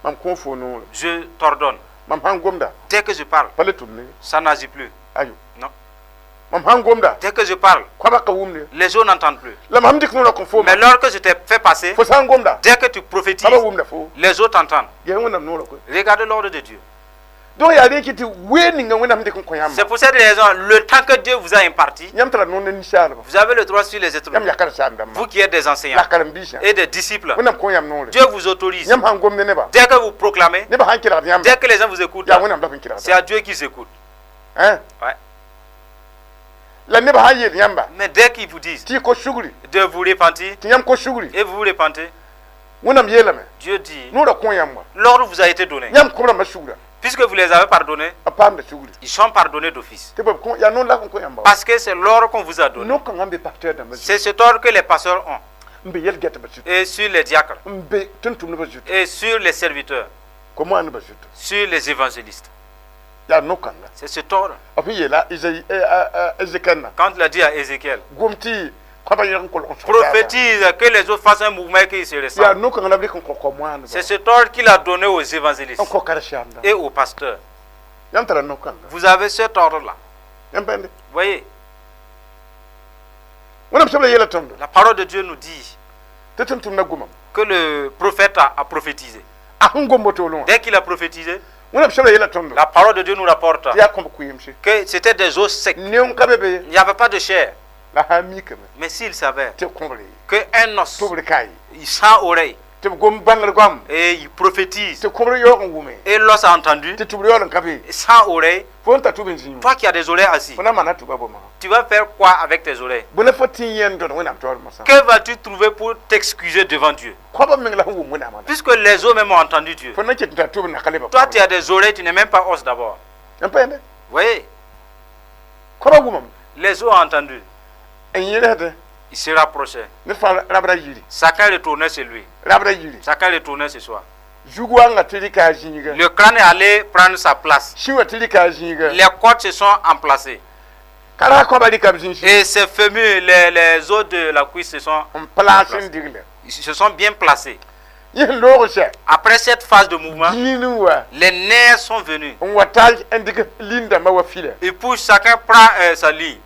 Mam kõ fo noore. Je t'ordonne. Mam sãn gomda. Dès que je parle, Pa le tʋmne. Ça n'agit plus. Ayo. Non. Mam sãn gomda. Dès que je parle, Kõabã ka wʋmde. Les os n'entendent plus. La mam dɩk noorã kõ fo. Mais lorsque je t'ai fait passer, Fo sãn gomda. Dès que tu prophétises, Kõabã wʋmda fo. Les os t'entendent. Ges Wẽnnaam noorã koe. Regardez l'ordre de Dieu. Donc yaa rẽ kɩ tɩ wee ninga Wẽnnaam dɩk n kõ yãmba. C'est pour cette raison, le temps que Dieu vous a imparti, Yãmb tara noor ne ninsaalba. Vous avez le droit sur les êtres Yãmb humains. yaa karen-saam-dãmba. Vous qui êtes des enseignants La karen-biisã. Et des disciples, Wẽnnaam kõ yãmb noore. Dieu vous autorise. Yãmb sãn gomd ne nebã. Dès que vous proclamez, Nebã sãn kelgd yãmba. Dès que les gens vous écoutent, Yaa Wẽnnaam la sẽn kelgda. C'est à Dieu qu'ils écoutent. Hein? Ouais. La nebã sãn yeel yãmba. Mais dès qu'ils vous disent Tɩ y kos sugri. De vous repentir, Tɩ yãmb kos sugri. Et vous vous repentez, Wẽnnaam yeelame. Dieu dit: Noorã kõ yãmb wã. L'ordre vous a été donné. Yãmb kõb rãmbã sugra. Puisque vous les avez pardonnés, B paamda sugri. Ils sont pardonnés d'office. Tɩ b kõ yaa noor la sẽn kõ yãmba. Parce que c'est l'ordre qu'on vous a donné. No-kãngã n be pasteur dãmbã zutu. C'est cet ordre que les pasteurs ont. N be yɛl-gɛtbã zutu. Et sur les diacres. N be tʋm-tʋmdbã zutu. Et sur les serviteurs. Ko-moanebã zutu. Sur les évangélistes. Yaa no-kãnga. C'est cet ordre. B sẽn yeela Ezekiel na. Quand il a dit à Ézéchiel: Gom tɩ kõabã yẽg n kolg n sog. Prophétise que les autres fassent un mouvement et qu'ils se Yaa ressemblent. no-kãngã la b rɩk n kõ ko-moaneba. C'est cet ordre qu'il a donné aux évangélistes N kõ karen-saamdã. Et aux pasteurs. Yãmb tara no-kãnga. Vous avez cet ordre-là. Yãmb pẽnde. Vous voyez, Wẽnnaam sebra yeela tõndo. La parole de Dieu nous dit Tɩ tʋm-tʋmdã gomame. Que le prophète a prophétisé. A sẽn gom woto wã. Dès qu'il a prophétisé, Wẽnnaam sebra yeela tõndo. La parole de Dieu nous rapporte Tɩ yaa kõb kʋɩɩmse. Que c'était des os secs. Neong ka be be. Il n'y avait pas de chair. La sã n mikame. Mais s'il savait Tɩ kõbre qu'un os, tʋbr ka ye. Sans oreille, Tɩ b gom bãngr goam. Et il prophétise, Tɩ kõbr yaoog n wʋme. Et l'os a entendu, Tɩ tʋbr yaool n ka be. Sans oreille, Fo n ta tʋb n zĩig. Toi qui as des oreilles assis, Fo na maana tʋba bo maga. Tu vas faire quoi avec tes oreilles? Bõe la fo tɩ n yẽnd tõd Wẽnnaam taoor mosã. Que vas-tu trouver pour t'excuser devant Dieu? Kõabã meng la sẽn wʋm Wẽnnaamã. Puisque les os même ont entendu Dieu. Fo na n ket n tar tʋb n naka lebã. Toi, tu as des oreilles, tu n'es même pas os d'abord. Yãmb pa yẽnde. Vous voyez? Kõabã wʋmame. Les os ont entendu. N yẽlsdẽ. Ils se rapprochaient. Ned fãa rabda yiri. Chacun retournait chez lui. Rabda yiri. Chacun retournait chez soi. Zug wanga tɩ rɩka a zĩiga. Le crâne est allé prendre sa place. Sĩ wã tɩ rɩka a zĩiga. Les côtes se sont emplacées. Kara kõaba rɩka b zĩisi. Et ces fémurs, les os de la cuisse se sont, N plaas n digle. ils se sont bien placés. Yẽ sẽn loog sɛ Après cette phase de mouvement, gĩin n wa les nerfs sont venus. N wa ta n dɩk lin dãmbã wa fila. Et puis chacun prend sa ligne,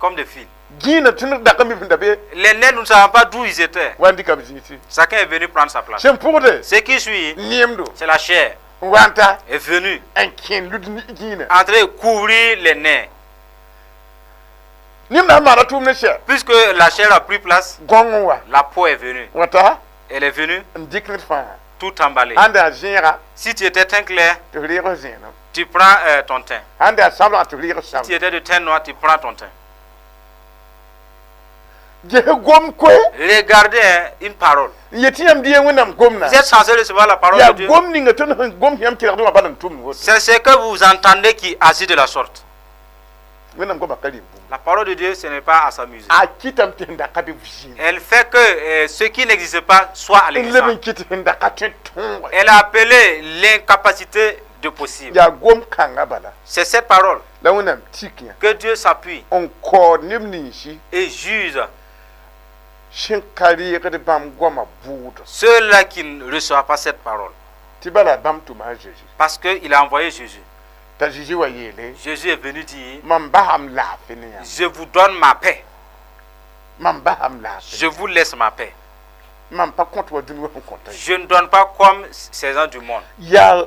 comme des fils. Gĩinã tõnd dak n mi sẽn da be. Les nerfs, nous ne savons pas d'où ils étaient. Wa n dɩka b zĩisi. Chacun est venu prendre sa place. Sẽn pʋgde Ce qui suit, neemdo c'est la chair. N wa n ta Est venu n kẽ lud gĩinã. En train de couvrir les nerfs. Nemda sẽn maana tʋʋm ne sɛ. Puisque la chair a pris place, Gõng n wa. La peau est venue. Wa ta Elle est venue n dɩk ned fãa. Tout emballer. Sãn daa zẽega Si tu étais teint clair, tɩ f reeg f zẽenem. Tu prends ton teint. Sãn daa sablgã tɩ f reeg f Si sabl. tu étais de teint noir, tu prends ton teint. Ges gom koe. Regardez, hein, une parole. N yet tɩ yãmb dɩ Wẽnnaam gomda. Vous êtes censé recevoir la parole Yaa de Dieu. Gom ninga tõnd sẽn gom yãmb kelgdẽ wã bala n tʋmd woto. C'est ce que vous entendez qui agit de la sorte. Wẽnnaam goma ka rɩ bũmb. La parole de Dieu, ce n'est pas à s'amuser. A kɩtame tɩ sẽn da ka bɩ vɩɩm. Elle fait que ce qui n'existe pas soit à N leb l'existence. N kɩt sẽn da ka tõe tõog. Elle a appelé l'incapacité de possible. Yaa gom kãngã bala. C'est cette parole La Wẽnnaam tik yã. Que Dieu s'appuie N kaood neb ninsi et juge sẽn ka reegd bãmb goamã bʋʋdo. Ceux-là qui ne reçoivent pas cette parole. Tɩ bala bãmb tʋma a Zeezi. Parce qu'il a envoyé Jésus. T'a Zeezi wa yeele. Jésus est venu dire, Mam basam laafɩ ne yãmb. Je vous donne ma paix. Mam basam laafɩ. Je vous laisse ma paix. Mam pa kõt wa dũni wã sẽn kõta ye. Je ne donne pas comme ces gens du monde. Yaa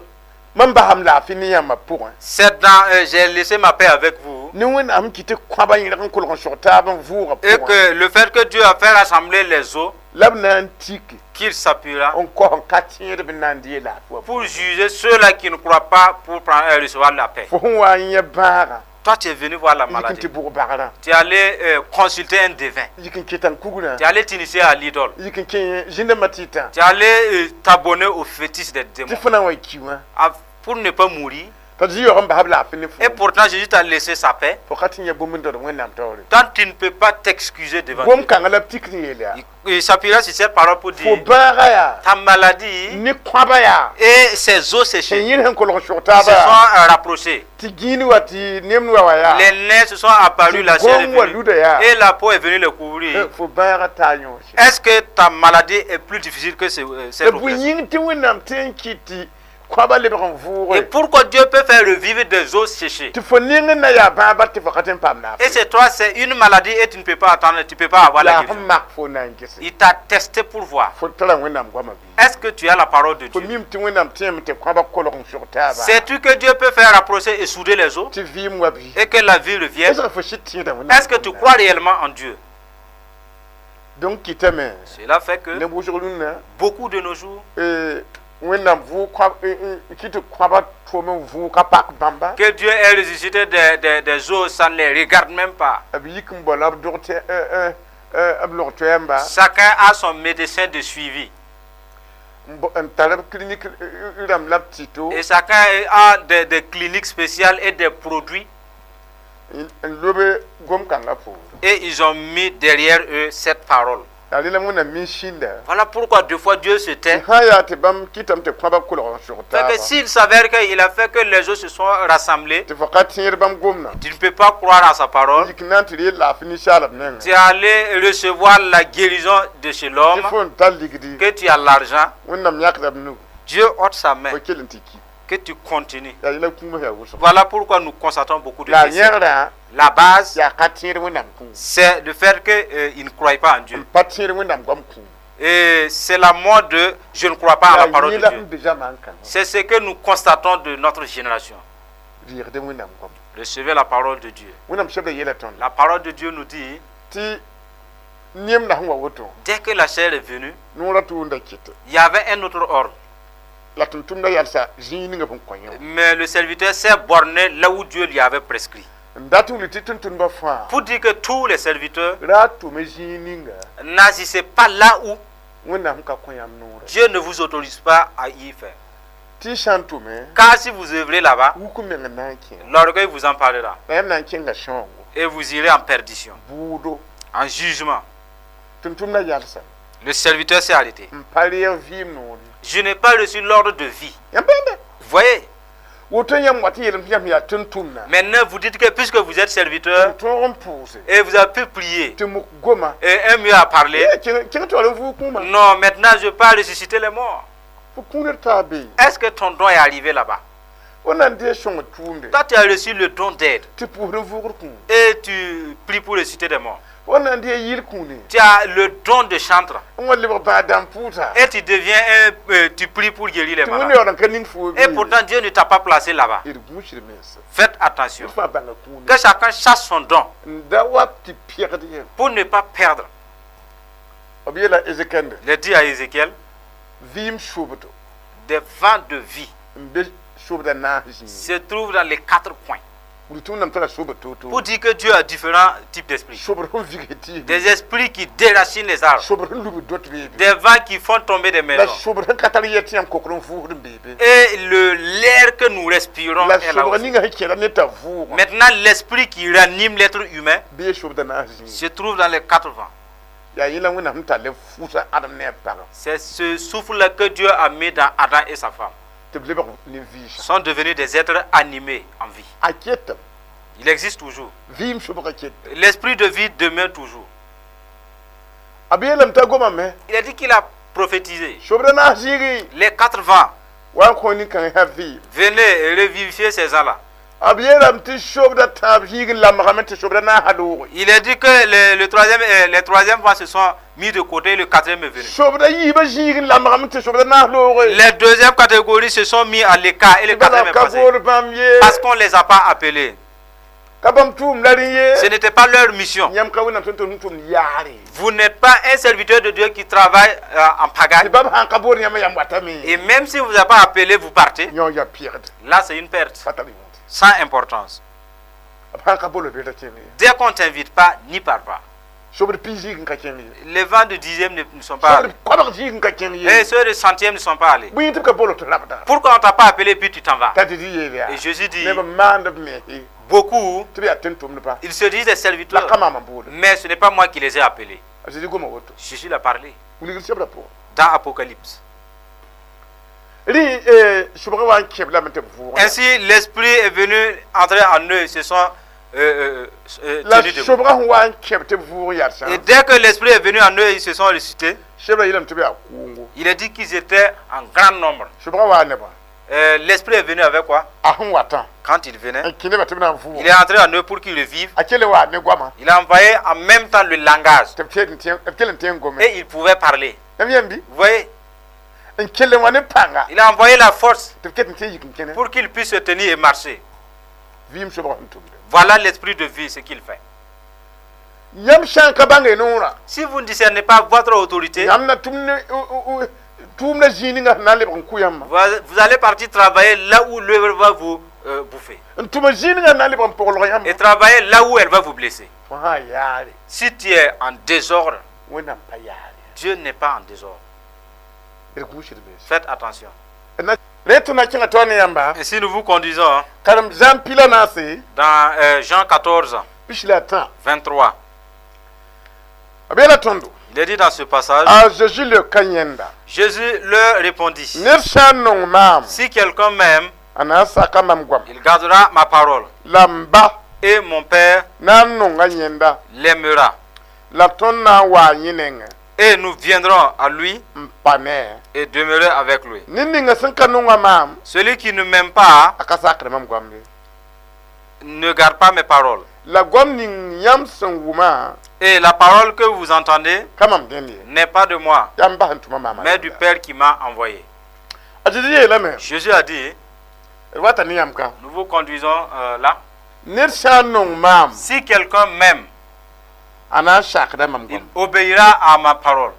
mam basam laafɩ ne yãmbã pʋgẽ. C'est dans, j'ai laissé ma paix avec vous. Ne Wẽnnaam kɩt tɩ kõaba yẽlg n kolg n sog taab n vʋʋgã Et pʋgẽ. Que le fait que Dieu a fait rassembler les eaux, La b na n tike qu'il s'appuiera n kos n ka tẽedb n na n dee laafɩ wã. Pour juger ceux-là qui ne croient pas pour recevoir la paix. Fo sẽn wa n yẽ bãaga. Toi, tu es venu voir la Yik n maladie. Tɩ bʋg bagrã. Tu es allé consulter un devin. Yik n kɩta n kugrã. Tu es allé t'initier à l'idole. Yik n kẽ zĩndãmbã tɩtã. Tu es allé t'abonner au fétiche des Tɩ démons. fo na n wa ki wã. Ah, pour ne pas mourir. T'a Zĩ yaoog n bas b laafɩ ne fo. Et pourtant, Jésus t'a laissé sa paix. Fo ka tɩ yã bũmb n dõd Wẽnnaam taoore. Tant tu ne peux pas t'excuser devant Gom Dieu. Kãngã la b tik n yeel yaa. Il s'appuiera sur cette parole pour Fo dire bãaga yaa. Ta maladie Ne kõaba yaa. Et ses os séchés Sẽn yẽl sẽn kolg n sog se taaba sont yaa. Rapprochés. Tɩ gĩin wa tɩ nemd wa wa yaa. Les nerfs se sont apparus, la chair est Gom wa venue. luda yaa. Et la peau est venue le couvrir. Fo bãaga taa yõose. Est-ce que ta maladie est plus difficile que cette La bʋ opération? Yĩng tɩ Wẽnnaam tɩ n kɩt tɩ kõaba lebg n Et vʋʋge. Pourquoi Dieu peut faire revivre des os séchés? Tɩ fo neng n na yaa bãaba tɩ fo ka tɩ n paam Et laafɩ. C'est toi, c'est une maladie et tu ne peux pas attendre, tu ne peux pas avoir la La guérison. sẽn mak fo na n gese. Il t'a testé pour voir. Fo tara Wẽnnaam goamã bɩ. Est-ce que tu as la parole de Fo Dieu? mim tɩ Wẽnnaam tẽeme tɩ kõaba kolg n sog taaba. Sais-tu que Dieu peut faire rapprocher et souder les os Tɩ vɩɩm wa bɩ. Et que la vie revienne? Est-ce que fo sɩd tẽeda Wẽnnaam? Est-ce que tu crois réellement en Dieu? Donc kɩtame. Cela fait que Ne wʋsg rũnnã. Beaucoup de nos jours, Wẽnnaam vʋʋg kɩ tɩ kõaba tʋm n vʋʋg ka pak bãmba. Que Dieu ait ressuscité des os, ça ne les regarde même pas. B yik n bao la b dog tɩ b log toɛɛmba. Chacun a son médecin de suivi. N tar b clinique rãmb la b tɩto. Et chacun a des cliniques spéciales et des produits. N lobe gom-kãngã poore. Et ils ont mis derrière eux cette parole. Yaa rẽ la Wẽnnaam min sĩnda. Voilà pourquoi deux fois Dieu se tait. Sã n yaa tɩ bãmb kɩtame tɩ kõaba kolg n sog Fait taaba. Que s'il s'avère qu'il a fait que les os se sont rassemblés, Tɩ fo ka tẽed bãmb gomdã. Tu ne peux pas croire à sa parole. Yik na n tɩ reel laafɩ ninsaalb nengẽ. Tu es allé recevoir la guérison de chez Tɩ l'homme, fo n tar ligdi. Que tu as l'argent. Wẽnnaam yãkda b nug. Dieu ôte sa main, Fo kell n tɩ ki. Que tu continues. Yaa yẽla kũumã yaa wʋsg. Voilà pourquoi nous constatons beaucoup de La décès. yẽgrã La base, yaa ka tẽed Wẽnnaam kũum. C'est le fait qu'ils ne croient pas en Dieu. N pa tẽed Wẽnnaam goam kũum. Et c'est la mort de je ne crois pas à la Yaa parole de yẽla Dieu. sẽn be zamaan kãngã. C'est ce que nous constatons de notre génération. Reegd Wẽnnaam goam. Recevez la parole de Dieu. Wẽnnaam sebra yeela tõnd. La parole de Dieu nous dit, Tɩ nemdã sẽn wa woto. Dès que la chair est venue, Noorã tʋʋmda kɩtɛ. Il y avait un autre ordre. La tʋm-tʋmdã yalsa zĩig ninga sẽn kõ yẽ wã. Mais le serviteur s'est borné là où Dieu lui avait prescrit. N dat n wilg tɩ tʋm-tʋmdbã fãa. Pour dire que tous les serviteurs Ra tʋme zĩig ninga. N'agissaient pas là où Wẽnnaam ka kõ yãmb noorã. Dieu ne vous autorise pas à y faire. Tɩ sã n tʋme. Car si vous œuvrez là-bas, Wuk meng n na n kẽ. L'orgueil vous en parlera. La yãmb na n kẽnga sãoogo. Et vous irez en perdition, Bʋʋdo. En jugement. Tʋm-tʋmdã yalsa. Le serviteur s'est arrêté. N pa reeg vɩɩm noor ye. Je n'ai pas reçu l'ordre de vie. Yãmb bãmba. Vous voyez, Woto yãmb wat n yeelame tɩ yãmb yaa tʋm-tʋmda Maintenant, vous dites que puisque vous êtes serviteur tɩ tõog n pʋʋse et vous avez pu prier tɩ mok goma et un mieux a parlé, kẽng tɩ wall n vʋʋg kũumã non, maintenant je peux pas ressusciter les morts. Fo kũuned taa be Est-ce que ton don est arrivé là-bas? Fo na n dee sõngd tʋʋmde Toi, tu as reçu le don d'aide tɩ pʋʋsd n vʋʋgd kũum et tu pries pour ressusciter des morts. Fo na n dee yɩl kũune Tu as le don de chantre n wa lebg bãad-dãmb pʋʋsa et tu deviens tu pries pour guérir les tɩ wẽnd malades. yaool n ka ning fo Et pourtant, Dieu ne t'a pas placé là-bas. D gũusd mense Faites attention. D fãa bãnga kũune Que chacun chasse son don n da wa tɩ pɛgd ye pour ne pas perdre. B yeela Ezekiel Il a dit à Ézéchiel, vɩɩm sobdo des vents de vie n be sobda naas zĩig se trouvent dans les quatre coins. Wilg tɩ Wẽnnaam tara sobd to-to Pour dire que Dieu a différents types d'esprits. Sobd sẽn vig tɩɩs Des esprits qui déracinent les arbres. Sobd sẽn lubd dot beebe Des vents qui font tomber des la maisons. Sobd sẽn ka tar yɛ tɩ yãmb kokr n vʋʋsd n beebe Et le l'air que nous respirons la est là sobg aussi. Ninga sẽn kẽeda ne t'a vʋʋgã Maintenant, l'esprit qui ranime l'être humain bee sobda naas zĩig se trouve dans les quatre vents. Yaa yẽla Wẽnnaam sẽn tall n fʋʋsa Adem ne a pagã C'est ce souffle-là que Dieu a mis dans Adam et sa femme. Tɩ b lebg nin-vɩɩsa Sont devenus des êtres animés en vie. A ketame Il existe toujours. Vɩɩm sobgã ket L'esprit de vie demeure toujours. A b yeelame t'a gomame Il a dit qu'il a prophétisé. Sobda naas zĩigi Les quatre vents, wa n kõ nin-kãngã yaa vɩɩm venez et revivifier ces gens-là. B yeelame tɩ sobda tãab zĩig n lamgame tɩ sobda naasã looge Il a dit que les troisième vents se sont mis de côté et le quatrième est venu. Sobda yiibã zĩig n lamgame tɩ sobda naas looge Les deuxième catégorie se sont mis à l'écart et le bala quatrième est ka passé. bool bãmb ye Parce qu'on ne les a pas appelés. Ka bãmb tʋʋm la rẽ ye Ce n'était pas leur mission. Yãmb ka Wẽnnaam sẽn tʋm tʋmd yaare Vous n'êtes pas un serviteur de Dieu qui travaille en tɩ pagaille. bãmb sãn ka bood yãmb yãmb watame Et même si vous n'avez pas appelé, vous partez. Yõ ya pɩgd Là, c'est une perte. pa tar yõod Sans importance. B sãn ka bool b bɩ kẽng ye Dès qu'on ne t'invite pas, n'y pars pas. Sobd piig zĩig n ka kẽng ye Les vents de dixième ne sont pas sobd allés. koabg zĩig n ka kẽng ye Et ceux de centième ne sont pas allés. Bõe tɩ b ka bool tɩ rabda Pourquoi on t'a pas appelé puis tu t'en vas? T'a tɩ tɩ yeel yaa Et Jésus dit, neb n maand b mense beaucoup, tɩ b yaa tẽn-tʋmdba ils se disent des la serviteurs. ka maam n boole Mais ce n'est pas moi qui les ai appelés. A Zezi goma woto Jésus l'a parlé wilgr sebra pʋgẽ dans Apocalypse. Rẽ sobgã wa n kẽb lame tɩ b vʋʋgã Ainsi, l'Esprit est venu entrer en eux. Ils se sont la tenus debout. Sobgã sẽn wa n kẽb tɩ b vʋʋg yarsã Et dès que l'Esprit est venu en eux, ils se sont ressuscités. Sebra yeelame tɩ b yaa kʋʋngo Il a dit qu'ils étaient en grand nombre. Sobgã waa nebã L'Esprit est venu avec quoi? A sẽn watã Quand il venait, n kẽ nebã tɩ b na n vʋʋg il est entré en eux pour qu'ils revivent. A kele waa ne goamã Il a envoyé en même temps le langage. Tɩ b b kell n tẽ n gome Et ils pouvaient parler. Yãmb yãmb bɩ Vous voyez, n kell n wa ne pãnga il a envoyé la force tɩ b ket n tẽ n yik n kẽne pour qu'ils puissent se tenir et marcher. Vɩɩm sobgã sẽn tʋmde Voilà l'esprit de vie, ce qu'il fait. Yãmb sã n ka bãnge noorã Si vous ne discernez pas votre autorité, yãmb na tʋm ne tʋʋmdã zĩig ninga sẽn na n lebg n kʋ yãmbã vous allez partir travailler là où l'œuvre va vous bouffer. N tʋma zĩig ninga sẽn na n lebg n poglg yãmbã Et travailler là où elle va vous blesser. Fo sã n yaare Si tu es en désordre, Wẽnnaam pa yaare Dieu n'est pas en désordre. D gũusd mense Faites attention. Rẽ tɩ na kẽngã taoor ne yãmba Ainsi, nous vous conduisons, hein, karen-zãm pila naase dans Jean 14, pis la tã 23. B yeela tõndo Il est dit dans ce passage, a Zeezi leoka yẽnda Jésus leur répondit, ned sã n nong maam si quelqu'un m'aime, a na n saka mam goam il gardera ma parole. La m ba Et mon Père na n nonga yẽnda l'aimera. La tõnd na n waa yẽ nengẽ Et nous viendrons à lui n pa ne et demeurer avec lui. Ned ninga sẽn ka nonga maam Celui qui ne m'aime pas a ka sakd mam goamde ne garde pas mes paroles. La goam ning yãmb sẽn wʋmã Et la parole que vous entendez ka mam dẽnd ye n'est pas de moi, yaa m bas n tʋma maama mais du Père qui m'a envoyé. A Zezi yeelame Jésus a dit, d wata ne yãmb ka nous vous conduisons là. Ned sã n nong maam Si quelqu'un m'aime, a na n sakda mam il goam obéira à ma parole.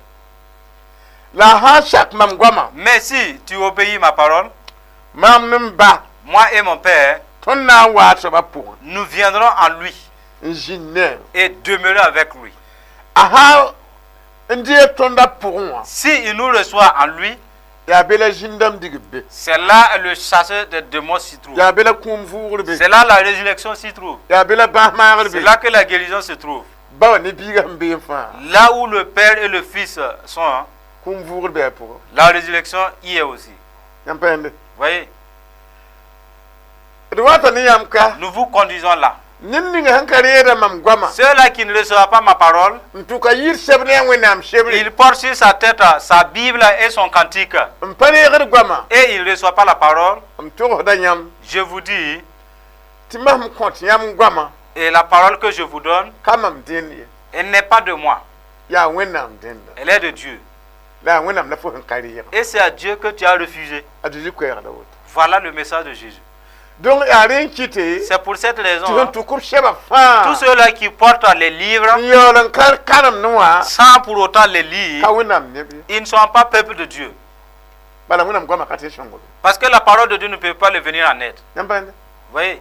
La a sã n sak mam goamã Mais si tu obéis ma parole, maam ne m ba moi et mon Père, tõnd na n waa soabã pʋgẽ nous viendrons en lui n zĩnd ne et demeurer avec lui. A sã n deeg tõndã pʋgẽ wã Si il nous reçoit en lui, yaa be la zĩn-dãmb digb be c'est là le chasseur des démons s'y trouve. Yaa be la kũum vʋʋgr be C'est là la résurrection s'y trouve. yaa be la bãas maagr C'est be là que la guérison se trouve. Ba wã ne biigã sẽn bee fãa Là où le Père et le Fils sont, hein, kũum vʋʋgr bɩ a pʋgẽ la résurrection y est aussi. Yãmb pa yẽnde Voyez? D wata ne yãmb ka. Nous vous conduisons là. Ned ninga sẽn ka reeda mam goama, Ceux-là qui ne reçoivent pas ma parole, n tʋka yir sebr ne a Wẽnnaam sebre, il porte sur sa tête sa Bible et son cantique. N pa reegd goama, Et il ne reçoit pas la parole. M togsda yãmb Je vous dis, tɩ mam sẽn kõt yãmb goama et la parole que je vous donne, ka mam dẽnd ye. Elle n'est pas de moi. Yaa Wẽnnaam dẽnda. Elle est de Dieu. La yaa Wẽnnaam la fo sẽn ka reega. Et c'est à Dieu que tu as refusé. A Zeezi koɛɛgda woto. Voilà le message de Jésus. Donc yaa rẽ n kɩte C'est pour cette raison, tɩ sẽn hein, tʋk b sɛba fãa tous ceux-là qui portent les livres n yaool n ka karemd wã sans pour autant les lire, ka Wẽnnaam neb ye. Ils ne sont pas peuple de Dieu. Bala Wẽnnaam goamã ka tɩ sõngo. Parce que la parole de Dieu ne peut pas le venir en aide. Yãmb bãnde. Vous voyez,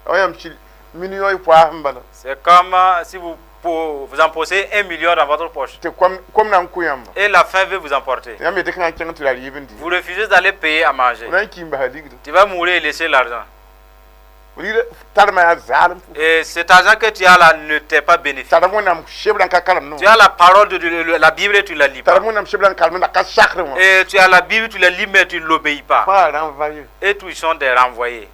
A yãmb sɩ million y poaas n bala c'est comme si vous, vous empossez 1 million dans votre poche tɩ kom kom na n kʋ yãmba. Et la faim veut vous emporter. Yãmb yetɩ kãngã kẽng tɩ la rɩɩb n dɩ. Vous refusez d'aller payer à manger. F na n ki n basa ligdã. Tu vas mourir et laisser l'argent. Ligdã tarmã yaa zaalem. Et cet argent que tu as là ne t'est pas bénéfique. Tara Wẽnnaam sebrã n ka karemd. Tu as la parole de Dieu, la Bible et tu ne la lis pas. Tara Wẽnnaam sebrã n karemd la ka sakrẽ wã. Et tu as la Bible, tu la lis, mais tu ne l'obéis pas. Fãa rãn-va ye. Et tous ils sont des renvoyés.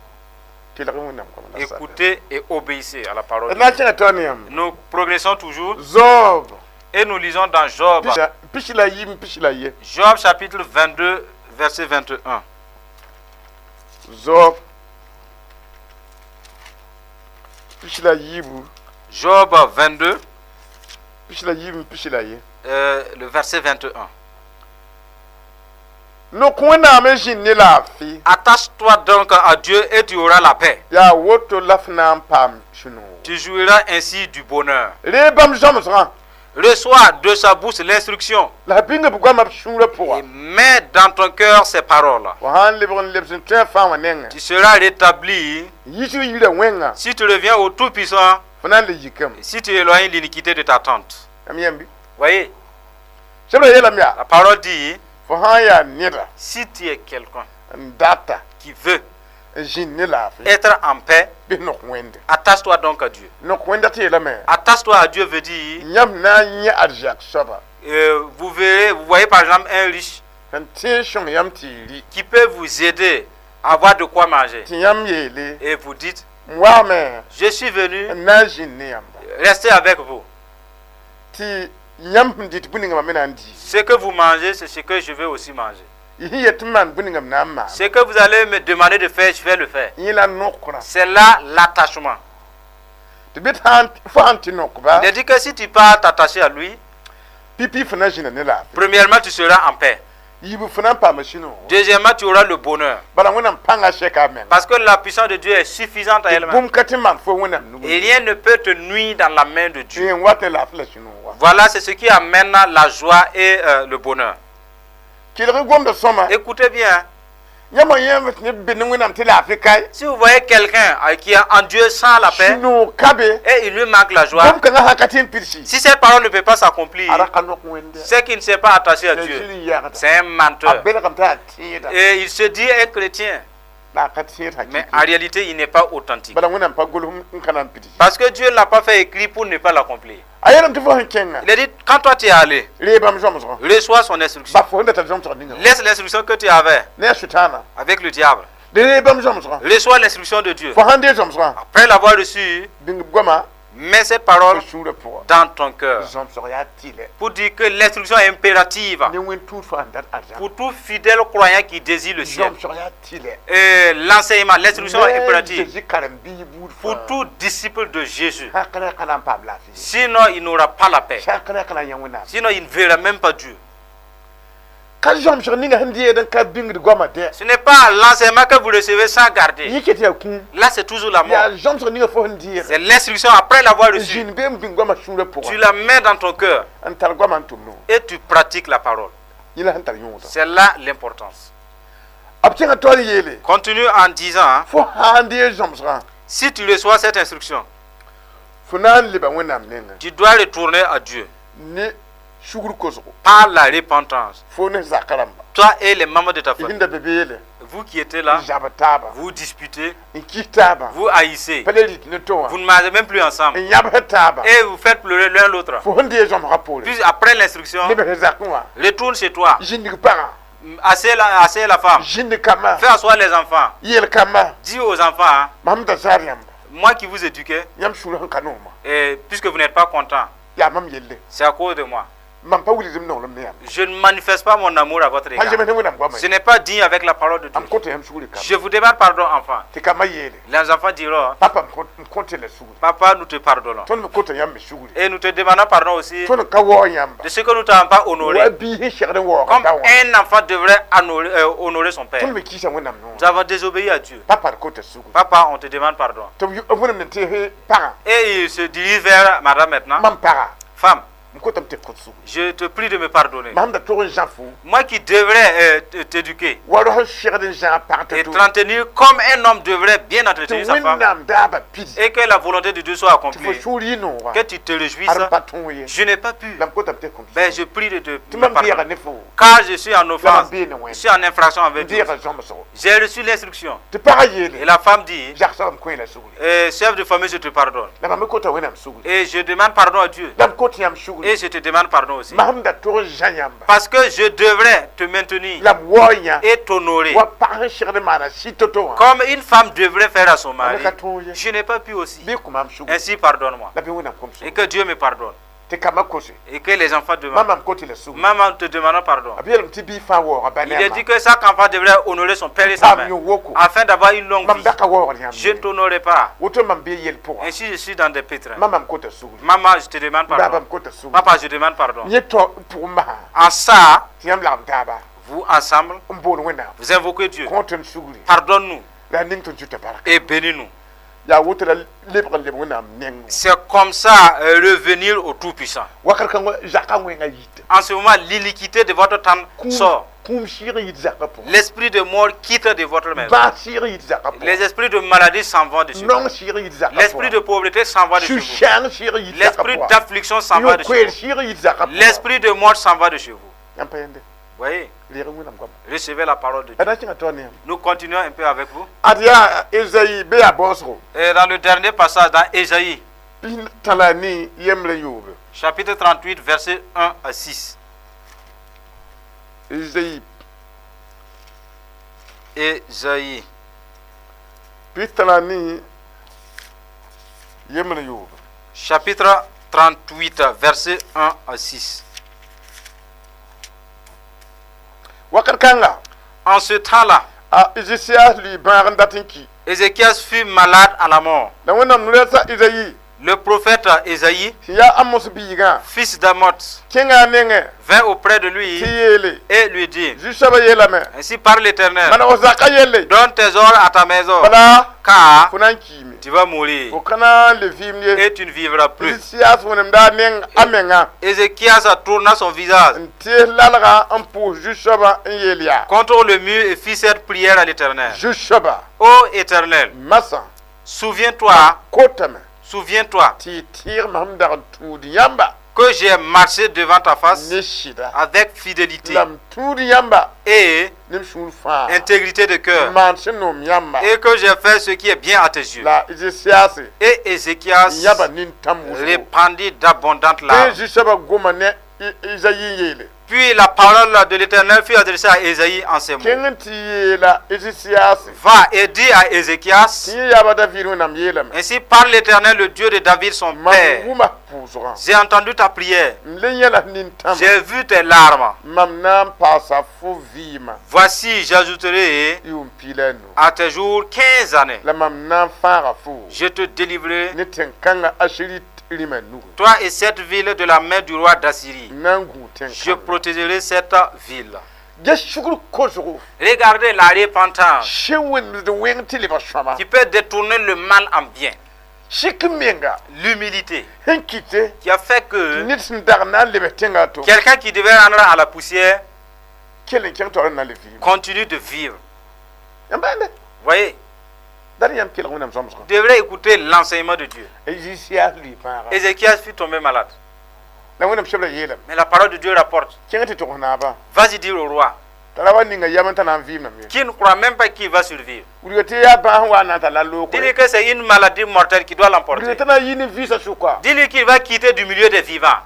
Kelg Wẽnnaam goamã la sa. Écoutez et obéissez à la parole de D na Dieu. n kẽngã taoor ne yãmb. Nous progressons toujours Zob et nous lisons dans Job. 21 21. Job chapitre 22, verset 21. Zob 24. Job 22, 21. Le verset 21. Nok Wẽnnaam n zĩnd ne laafɩ. Attache-toi donc à Dieu et tu auras la paix. Yaa woto la f na n paam sũ-noogo. Tu jouiras ainsi du bonheur. Reeg bãmb zãmsgã. Reçois de sa bouche l'instruction La b bĩnga b goamã b sũurã pʋga. Et mets dans ton cœur ses paroles. Fo sã n lebg n lebs n tõe a fãa wã nengẽ, Tu seras rétabli yisg yirã wẽnga, si tu reviens au Tout-Puissant, fo na n le yikame. Si tu éloignes l'iniquité de ta tente. Yãmb yãmbi. Voyez, Sebrã yeelame yaa, la parole dit, fo sã n yaa neda si tu es quelqu'un n data qui veut n zĩnd ne laafɩ, être en paix, bɩ nok Wẽnde. Attache-toi donc à Dieu. Nok Wẽnda tɩ yeelame, Attache-toi à Dieu veut dire, yãmb na n yẽ arzɛk soaba vous verrez, vous voyez par exemple un riche sẽn tẽeg sõng yãmb tɩ y rɩ, qui peut vous aider à avoir de quoi manger. Tɩ yãmb yeele, Et vous dites, n waame je suis venu n na n zĩnd ne yãmba. Rester avec vous. Tɩ yãmb sẽn dɩt bũn-ningã me na n dii. Ce que vous mangez, c'est ce que je vais aussi manger. Y sẽn yet tɩ m maan bũn-ningã m na n maan. Ce que vous allez me demander de faire, je vais le faire. Yẽ la nokrã. C'est là l'attachement. Tɩ bɩ sã fo sãn tɩ nokba, Il a dit que si tu pars t'attacher à lui, pipi fo na zĩna ne laafɩ. Premièrement, tu seras en paix. Yiibu fo na n paama sũ-noogo. Deuxièmement, tu auras le bonheur. Bala Wẽnnaam pãngã sɛka a menga. Parce que la puissance de Dieu est suffisante à Tɩ elle-même. Bũmb ka tɩ maan fo Wẽnnaam nugẽ. Et rien ne peut te nuire dans la main de Dieu. Tɩ n wat ne laafɩ la sũ-noogo. Voilà, c'est ce qui amène la joie et le bonheur. Kelg gomda sõma. Écoutez bien, Yãmb yẽm tɩ neb be ne Wẽnnaam tɩ laafɩ kae. si vous voyez quelqu'un qui est en Dieu sans la paix Sũ-noog ka be. Et il lui manque la joie, Bũmb kãngã sã ka tɩ n pidsi, si cette parole ne peut pas s'accomplir, a ra ka nok Wẽnde. C'est qu'il ne s'est pas attaché à La Dieu. zĩr n yagda. C'est un A menteur. belgame tɩ yaa tẽeda. Et il se dit un chrétien, La a ka tẽed mais hakɩɩ. En réalité, il n'est pas authentique. Bala Wẽnnaam pa gʋls n ka na n pidsi. Parce que Dieu ne l'a pas fait écrit pour ne pas l'accomplir. A yeelame tɩ fo sẽn kẽnga, Il a dit, quand toi tu es allé, reeg bãmb zãmsgã. Reçois son instruction. Ba fo sẽn data zãmsg ninga. Laisse l'instruction que tu avais Ne a Sʋtãana. Avec le diable. Reeg bãmb zãmsgã. Reçois l'instruction de Dieu. Fo sãn deeg zãmsgã, Après l'avoir reçu, bĩng b goamã mets cette parole fo sũurã pʋga. Dans ton cœur. Zãmsg yaa tɩlɛ. Pour dire que l'instruction est impérative Ne wẽn-tũud fãa n dat arzãn. pour tout fidèle croyant qui désire le ciel. Zãmsg yaa tɩlɛ. Et l'enseignement, l'instruction est impérative Zeezi karen-biig buud pour fãa. Tout disciple de Jésus. Sã ka ka na n paam laafɩ. Sinon, il n'aura pas la paix. Sã ka ka na n yã Wẽnnaam. Sinon, il ne verra même pas Dieu. Ka zãmsg ninga sẽn deed n ka bĩngd goamã dɛ. Ce n'est pas l'enseignement que vous recevez sans garder. Yẽ ket yaa kũum. Là, c'est toujours la mort. Yaa zãmsg ninga fo sẽn deeg. C'est l'instruction après l'avoir reçu. Zĩnd be n bĩng goamã sũurã Tu pʋgã. La mets dans ton cœur N tar goamã n tʋm no. Et tu pratiques la parole. Yẽ la sẽn tar yõoda. C'est là l'importance. B kẽngã taoor yeele. Continue en disant, hein, Fo sã n deeg zãmsgã, si tu reçois cette instruction, fo na n leba Wẽnnaam nengẽ. Tu dois retourner à Dieu Ne sugr kosgo. Par la repentance. Fo ne zaka rãmba. Toi et les membres de ta famille, Y sẽn da be beele. Vous qui étiez là, N zab taaba. Vous disputez, N kis taaba. Vous haïssez, Pa le rɩt ne to wã. Vous ne mangez même plus ensemble N yãbs taaba. Et vous faites pleurer l'un l'autre. Fo sẽn deeg zãmsgã poore. Puis après l'instruction, Leb sẽn zakẽ wã. Retourne chez toi, Zĩndig pagã. Asseyez la femme. Zĩnd kambã. Fais asseoir les enfants. Yeel kambã. Dis aux enfants, hein, Mam da zaad yãmba. Moi qui vous éduquais, Yãmb sũur sẽn ka nooma. Et puisque vous n'êtes pas content, Yaa mam yelle. C'est à cause de moi. Mam pa wilgd m nonglem ne yãmb. Je ne manifeste pas mon amour à votre Pa égard. zems ne Wẽnnaam goamã. Ce n'est pas digne avec la parole de Dieu. M kõta yãmb sugri kamba. Je vous demande pardon, enfant. Tɩ kambã yeele. Les enfants diront, Papa, m kõt la sugri. Papa, nous te pardonnons. Tõnd me kõta yãmb me sugri. Et nous te demandons pardon aussi Tõnd ka waoog yãmba. De ce que nous ne t'avons pas honoré. Wa biis sẽn segd n waooga Comme da wã. un enfant devrait honorer son père. Tõnd me kɩɩsa Wẽnnaam noor. Nous avons désobéi à Dieu. Papa, d kõta sugri. Papa, on te demande pardon. Tɩ b Wẽnnaam ne tɩ pagã. Et il se dirige vers madame maintenant. Mam paga. Femme, M kotame tɩ b kõt sugri. Je te prie de me pardonner. Mam da tog n zã fo. Moi qui devrais t'éduquer Wa ros n segd n zã pag et t'a t'entretenir comme un homme devrait bien tɩ entretenir sa femme Wẽnnaam daaba pid. Et que la volonté de Dieu soit Tɩ fo accomplie. sũur yɩ noogã. Que tu te réjouisses. Ad m pa tõog ye. Je n'ai pas pu. La m kotame tɩ kõm. Ben, je prie de te Tɩ me mam deega pardonner. ne fo. Car je suis en La mam offense. bee ne Je Wẽnd. suis en infraction N avec Dieu. deega zãmsgo. J'ai reçu l'instruction. Tɩ pagã Et yeele. la femme dit, Zagsã m kõ la sugri. Chef de famille, je te pardonne. La mam me kota Wẽnnaam sugri. Et je demande pardon à Dieu. La m kot yãmb sugri. Et je te demande pardon aussi. Mam da tog n zã yãmba. Parce que je devrais te maintenir La m waoog yã. Et t'honorer. Wa pag sẽn segd n maana sɩ to-to wã. Comme une femme devrait faire à son mari. Ka tõog ye. Je n'ai pas pu aussi. Bɩ kõ mam sugri. Ainsi, pardonne-moi. La bɩ Wẽnnaam kõm Et sugri. que Dieu me pardonne. Tɩ kambã kose. Et que les enfants demandent. Mam kõt la sugri. Maman, te demandons pardon. B yeelame tɩ bii fãa waooga ba Il ne a est ma. dit que chaque enfant devrait honorer son père et sa Paam mère. yõ woko. Afin d'avoir une longue Mam vie. da ka waoogd yãmb. Je ne t'honorerai pas. Woto mam bee yel pʋga. Ainsi, je suis dans des pétrins. Mam mam kota sugri. Maman, je te demande Baba pardon. m kota sugri. Papa, je demande pardon. Yẽ tao pʋgẽ masã. En ça, Tɩ yãmb lagem taaba. Vous ensemble, N bool Wẽnnaam. vous invoquez Dieu. Kõ tõnd sugri. Pardonne-nous La a ning tõnd zuta barka. Et bénis-nous. Yaa woto la lebg n leb Wẽnnaam neng. C'est comme ça revenir au Tout-Puissant. Wakat kãngã zakã wẽngã yita. En ce moment, l'iniquité de votre tente sort. Kũum sɩɩg n yit zakã pʋgẽ. L'esprit de mort quitte de votre maison. Bãas sɩɩg n yit zakã pʋgẽ. Les esprits de maladie s'en vont de chez vous. Nong sɩɩg n yit zakã L'esprit de pʋgẽ. pauvreté s'en va de chez vous. Sũ-sãang sɩɩg n yit zakã L'esprit pʋgẽ. d'affliction s'en va de chez Yõ-koeer vous. sɩɩg n yit zakã pʋgẽ. L'esprit de mort s'en va de chez vous. Yãmb pa yẽnde. Voyez, Reeg Wẽnnaam goama. Recevez la parole de Dieu. Ad na kẽngã taoor ne yãmb. Nous continuons un peu avec vous. Ad yaa Ezayi be yaa baoosgo. Et dans le dernier passage, dans Ésaïe, 34 yembre yoobe. Chapitre 38, versets 1 à 6. Ezayi Ésaïe, 34 yembre yoobe. Chapitre 38, versets 1 à 6. Wakat kãnga. En ce temps-là, A Ézéchias lʋɩ bãag n dat n ki. Ézéchias fut malade à la mort. La Wẽnnaam no-rɛɛsa Ezayi Le prophète Ésaïe, sẽn yaa Amos biigã fils d'Amoth, kẽnga a nengẽ vint auprès de lui tɩ yeele. Et lui dit, Zu-soabã yeelame. Ainsi parle l'Éternel, Maneg zakã yelle. Donne tes ordres à ta maison, Bala car fo na n kiime. Tu vas mourir Fo ka na n le vɩɩm ye. Et tu ne vivras plus. Ézéchias wẽnemda a neng a menga. Ézéchias tourna son visage N tees lalga n pʋʋs zu-soabã n yeel yaa. Contre le mur et fit cette prière à l'Éternel. Zu-soaba. Ô Éternel, Masã. Souviens-toi, Kotame. Souviens-toi Tɩ y tẽeg mam dag n tũud yãmba. Que j'ai marché devant ta face Ne sɩda. Avec fidélité La m tũud yãmba. Et Ne m sũur fãa. Intégrité de cœur Maan sẽn noom yãmba. Et que j'ai fait ce qui est bien à tes yeux. La Ézéchias Et Ézéchias yãba nintam wʋsgo. Répandit d'abondantes Tɩ larmes. zu-soabã goma ne Izayi n yeele. Puis la parole de l'Éternel fut adressée à Ésaïe en ces mots. Kẽng n tɩ yeela Ézéchias. Va et dis à Ézéchias, Tɩ yẽ yaaba David Wẽnnaam yeelame. Ainsi parle l'Éternel, le Dieu de David, son Mam père. wʋma pʋʋsgã. J'ai entendu ta prière, M le yẽ la nintãmã. J'ai vu tes larmes. Mam na n paasa fo vɩɩmã. Voici, j'ajouterai Yʋʋm piig la nu. À tes jours 15 années. La mam na n fãaga fo. Je te délivrerai, Ne tẽn-kãngã Asiri rĩmã nugu. Toi et cette ville, de la main du roi d'Assyrie. N na n gũu Je tẽn-kãngã. Protégerai cette ville. Ges sugr kosgo. Regardez la repentance Sẽn wẽnemd wẽng tɩ lebg sõama. Qui peut détourner le mal en bien. Sik menga. L'humilité Sẽn kɩte. Qui a fait que Ned sẽn dag na n lebs tẽngã to. Quelqu'un qui devait rendre à la poussière Kell n kẽng taoor n na n le vɩɩm. Continue de vivre. Yãmb bãnde. Voyez, Dat yãmb kelg Wẽnnaam sõmsgã. Vous devrez écouter l'enseignement de Dieu. Ézéchias lʋɩ bãaga. Ézéchias fut tombé malade. La Wẽnnaam sebra yeelame. Mais la parole de Dieu rapporte. Kẽng tɩ togs naabã. Vas-y dire au roi T'a ra wa ninga yam n t'a na n vɩɩmame ye. Qui ne croit même pas qu'il va survivre. Wilga tɩ yaa bãas n wa n na n talla loog. Dis-lui que c'est une maladie mortelle qui doit Wilga l'emporter. t'a na n yi ne vɩɩsã sʋka. Dis-lui qu'il va quitter du milieu des vivants.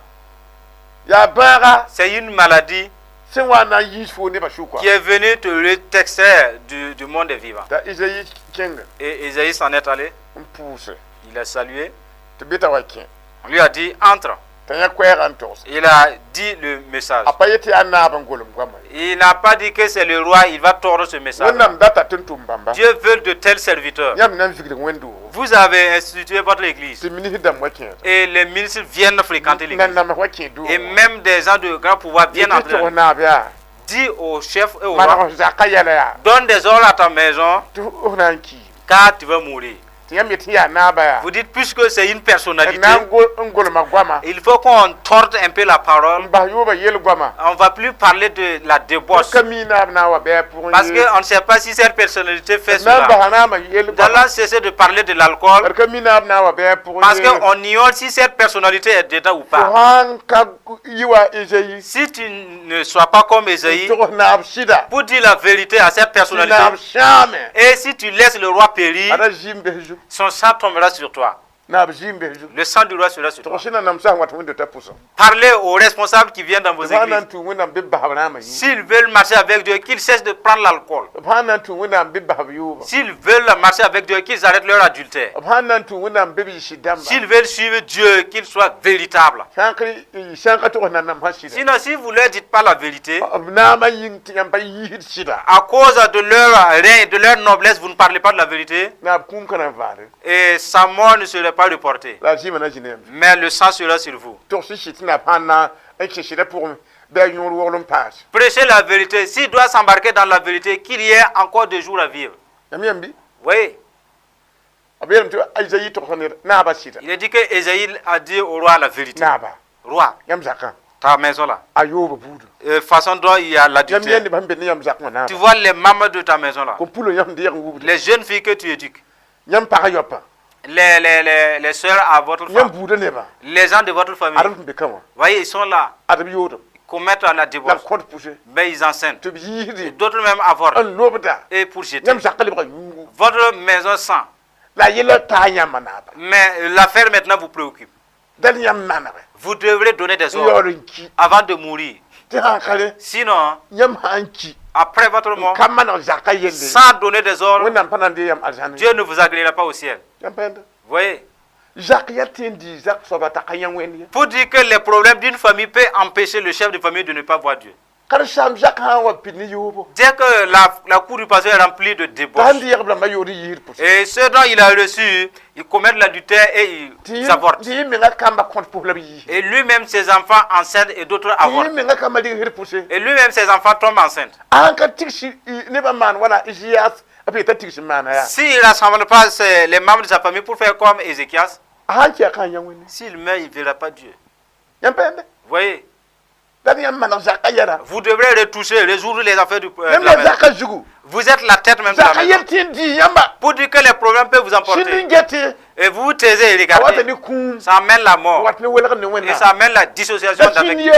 Yaa bãaga C'est une maladie Sẽn wa n na n yiis fo nebã sʋka. Qui est venu te retextraire du monde des vivants. T'a Ezayi kẽnga. Et Ésaïe s'en est allé. N pʋʋse. Il a salué. Tɩ bɩ t'a wa kẽ. On lui a dit, entre. T'a yã koɛɛgã n togs. Il a dit le message. A pa yet tɩ yaa naab n golem goamã. Il n'a pas dit que c'est le roi, il va tordre ce message. Wẽnnaam data tɩ n tʋm bãmba. Dieu veut de tels serviteurs. Yãmb na n vigd wẽnd-doogo. Vous avez institué votre église. Tɩ ministre dãmb wa kẽeda. Et les ministres viennent fréquenter l'église. Nanams wa kẽ doogã. Et même des gens de grand pouvoir viennent Yetɩ entrer. tog naab yaa. Dis au chef et au roi, Maneg f zakã yɛla yaa. Donne des ordres à ta maison, Tɩ f na n ki. Car tu vas mourir. Tɩ yãmb yet tɩ yaa naaba yaa. Vous dites, puisque c'est une D personnalité, na n gol- n golma goama. Il faut qu'on torde un peu la parole. N bas yooba yel goama. On ne va plus parler de la débauche. Ka mi naab na n wa bɩ a pʋgẽ. Parce qu'on ne sait pas si cette personnalité fait D na n cela. basa naamã yel Nous goama. allons cesser de parler de l'alcool D ka mi naab na n wa bɩ a pʋgẽ. parce qu'on ignore si cette personnalité est dedans ou Fo pas. sãn ka yi wa Ezayi. Si tu ne sois pas comme Ésaïe, Tog naab sɩda. Pour dire la vérité à cette Tɩ personnalité, naab sãame. Et si tu laisses le roi périr, Ada zɩɩm bes zugu. Son sang tombera sur toi. Naab zɩɩm bes zugu. Le sang du roi sera sur toi. Tog sẽn na namsã sẽn wat wẽnd-dotã pʋsã. Parlez aux responsables qui viennent dans vos B sã n na églises. n tũ Wẽnnaam bɩ b bas b rãamã yĩnga. S'ils veulent marcher avec Dieu, qu'ils cessent de prendre l'alcool. B sã n na n tũ Wẽnnaam bɩ b bas b yooba. S'ils veulent marcher avec Dieu, qu'ils arrêtent leur adultère. B sã n na n tũ Wẽnnaam bɩ b yɩ sɩd dãmba. S'ils veulent suivre Dieu, qu'ils soient véritables. Sã n ka tog nanamsã sɩda. Sinon, si vous ne leur dites pas la vérité, B naamã yĩng tɩ yãmb pa yiisd sɩda. À cause de leur règne, de leur noblesse, vous ne parlez pas de la vérité, Naab kũum ka na n vaade. Et sa mort ne serait pas reportée. La a zɩɩmã na zĩ ne yãmb. Mais le sang sera sur vous. Tog sẽn sɩd tɩ naab sã n na n kẽ sɩdã pʋgẽ bɩ a yõor wogl n paas. Prêchez la vérité. S'il doit s'embarquer dans la vérité, qu'il y ait encore des jours à vivre. Yãmb yãmb bɩ. Oui. B yeelame tɩ Ezayi togsa ne naabã sɩda. Il est dit que Ésaïe a dit au roi la vérité. Naaba. Roi, Yãmb zakã. Ta maison là. A yooba buudu. Façon dont il y a Yãmb l'adultère. yã nebã sẽn be ne yãmb zakẽ wã Tu naaba. vois les mamans de ta maison là. Kom-pulã yãmb deeg n wubda. Les jeunes filles que tu éduques. Yãmb pagã yoapã. Les soeurs à votre Yãmb femme. buudã nebã. Les gens de votre famille. Ad b sẽn be kã wã. Voyez, ils sont là. Ad b yoodem. Commettent la La b débauche. kõt pʋse. Mais ils enseignent. Tɩ b yiisde. D'autres même avortent. N lobda. Et pour jeter. Yãmb zakã lebga yũugu. Votre maison sent. La a yella taa yãmba naaba. Mais l'affaire maintenant vous préoccupe. Dal yãmb manege. Vous devrez donner des N ordres yaool n ki. Avant de mourir. Tɩ sã n ka rẽ. Sinon, Yãmb sã n ki. Après votre mort, Ka maneg zakã yelle. Sans donner des ordres, Wẽnnaam pa na n dee yãmb arzãn. Dieu ne vous agréera pas au ciel. Yãmb pa yẽnda. Vous voyez? Zak yaa tɩ n dii zak soaba t'a ka yã Wẽnd ye. Pour dire que les problèmes d'une famille peuvent empêcher le chef de famille de ne pas voir Dieu. Karen-saam zakã sã n wa pid ne yoobo. Dès que la cour du pasteur est remplie de T'a débauche, sẽn dɩ yɛgb rãmbã yood n yiisd pʋsẽ. Et ce dont il a reçu, il commet l'adultère et Tɩ il avorte. Tɩ yẽ menga kamba kõt pʋs la b yiisd. Et lui-même, ses enfants enceintes et d'autres Tɩ yẽ avortent. menga kamba ligsd pʋse. Et lui-même, ses enfants tombent enceintes. A sãn ka tigs nebã maan wala Ézéchias b yeta tigs n maana yaa. S'il ne rassemble pas les membres de sa famille pour faire comme Ézéchias, A sãn kɩa kã yã Wẽnde. S'il meurt, il ne verra pas Dieu. Yãmb pa yẽnda. Vous voyez? La yãmb maneg zakã yɛla. Vous devrez retoucher, résoudre les affaires Yãmb de la la maison. zakã zugu. Vous êtes la tête même de la Zakã maison. yel tɩ n dii yãmba. Pour dire que les problèmes peuvent vous Sẽnd emporter. n get Et vous vous taisez et a wata regardez. ne kũum. Ça amène la mort. Wat ne welg ne Et Wẽnnaam. ça amène la dissociation La d'avec. sũnd ye.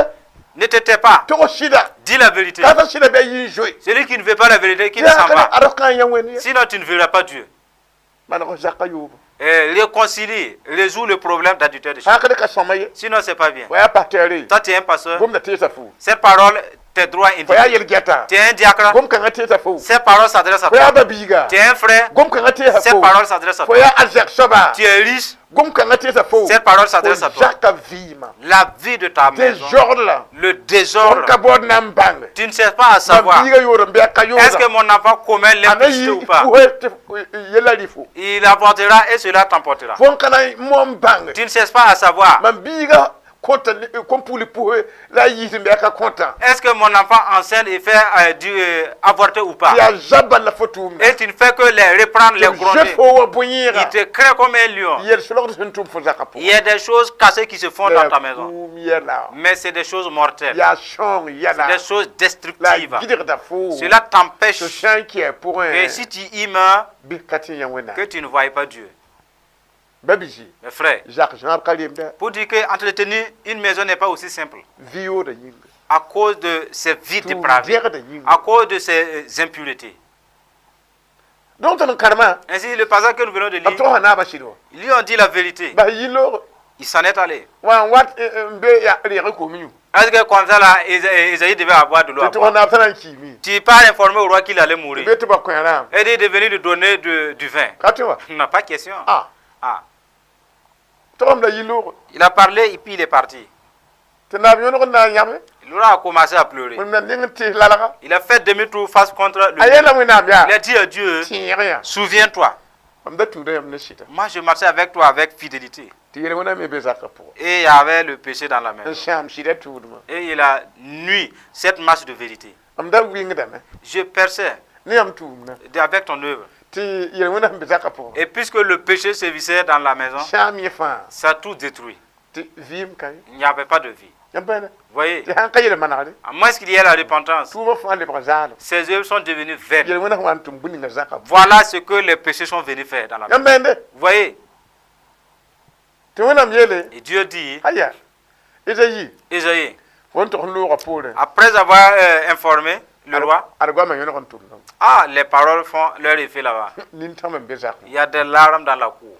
Ne te tais pas. Tog sɩda. Dis la vérité. Ka sɩda bɩ a yɩ n zoe. Celui qui ne veut pas la vérité, qui ne Tɩ s'en va. a rao kã yã Wẽnd ye. Sinon, tu ne verras pas Dieu. Maneg zakã yoobo. Et réconcilie, résout le problème d'adultère de chez Sã n ka ka sõma ye. Sinon, c'est pas bien. Wa yaa pasteur. Toi, tu es un pasteur. Gomda teesa fo. Cette parole, tes droits Fo yaa individuels. yel-gɛta. Tu es un diacre. Gom kãngã teesa fo. Cette parole s'adresse à Fo yaa toi. ba-biiga. Tu es un frère. Gom kãngã teesa Cette fo. parole s'adresse à Fo toi. yaa arzɛk soaba. Tu es riche. Gom kãngã teesa fo. Cette parole s'adresse à toi. Zaka vɩɩmã. La vie de ta maison. Désordre la. Le désordre. Tõnd ka baood na n bãnge. Tu ne sais pas à savoir. Mam biigã yood n bɩ a ka Est-ce que yooda. mon enfant commet A na l'impudicité yɩ ou pas? pʋsã tɩ yella rɩfo. Il avortera et cela t'emportera. Fo n ka na n mo n bãnge. Tu ne cherches pas à savoir. Mam biiga kõta kom-pugl pʋse la a yiis n bɩ a ka kõtã. Est-ce que mon enfant enseigne et fait avorter ou pas? Tɩ yaa zabã la fo tʋʋmda. Et tu ne fais que les reprendre, les Tɩ b zoe gronder. fo wa Il bõe-yẽega. te craint comme un lion. Yel-solgd sẽn tʋm fo zakã pʋgẽ. Il y a des choses cachées qui se font dans ta maison. Kũum yɛla. Mais c'est des choses mortelles. Yaa sõong yɛla. Des choses La destructives. gɩdgda fo. Cela t'empêche Tɩ sã n kɩ a que pʋgẽ si tu y meurs, bɩ ka tɩ yã Wẽnnaam. Que tu ne voyais pas Dieu. Ba-bisi. Mes frères, Zak zãab ka lemda. pour dire que entretenir une maison n'est pas aussi simple. Vɩ yooda yĩnga. À cause de ces vies Tʋʋm dépravées, dɛgda yĩnga. À cause de ces impuretés. Donc tõnd karema. Ainsi, le passage que nous venons de B lire, togsa naabã sɩd wã. Lui ont dit la vérité. Bas yɩ loog. Il s'en est allé. Wã n wat n be ya reeg koom yũ. Est-ce que comme ça là, Isaïe devait avoir de l'eau à Tɩ tʋg boire? Naab t'a na n kiime. Tu pars informer au roi qu'il allait mourir. Tɩ be tɩ ba kõ rãam. Et il est venu lui donner du vin. Ka tõe wa. Non, pas question. Ah. Ah. Togame la yi loog. Il a parlé et puis il est parti. Tɩ naab yõneg n na n yãbe. Le roi a commencé à pleurer. Wẽnnaam neng n tees lalga. Il a fait demi-tour face contre le A yeela Wẽnnaam yaa. Il a dit à Dieu, Tẽeg yã. Souviens-toi, Mam da tũuda yãmb ne sɩda. Moi je marchais avec toi avec fidélité. Tɩ yel-wẽnã me be zakã pʋgẽ. Et il y avait le péché dans la N maison. sãam sɩda tũudmã. Et il a nui cette marche de vérité. Mam da wɩngdame. Je perçais Ne yãmb tũumdã. Avec ton œuvre. Tɩ yel-wẽnã sẽn be zakã pʋgẽ. Et puisque le péché sévissait dans la maison, Sãam yẽ fãa. Ça a tout détruit. Tɩ vɩɩm ka ye. Il n'y avait pas de vie. Yãmb pa Vous voyez, tɩ sãn ka yel manegre. À moins qu'il y ait la repentance, Tʋʋmã fãa lebg zaalem. Ces œuvres sont devenues vaines. Yel-wẽnã sẽn wa n tʋm bũmb ninga zakã pʋgẽ. Voilà ce que les péchés sont venus faire dans la maison. Yãmb bãende. Vous voyez, Tɩ Wẽnnaam yeele. Et Dieu dit, Aya. Ezayi. Ésaïe, Fo n tog n loogã poorẽ. Après avoir informé le roi, Ad goamã yõneg n tʋmdame. Ah, les paroles font leur effet là-bas. Nintãm n be zakẽ. Il y a des larmes dans la cour.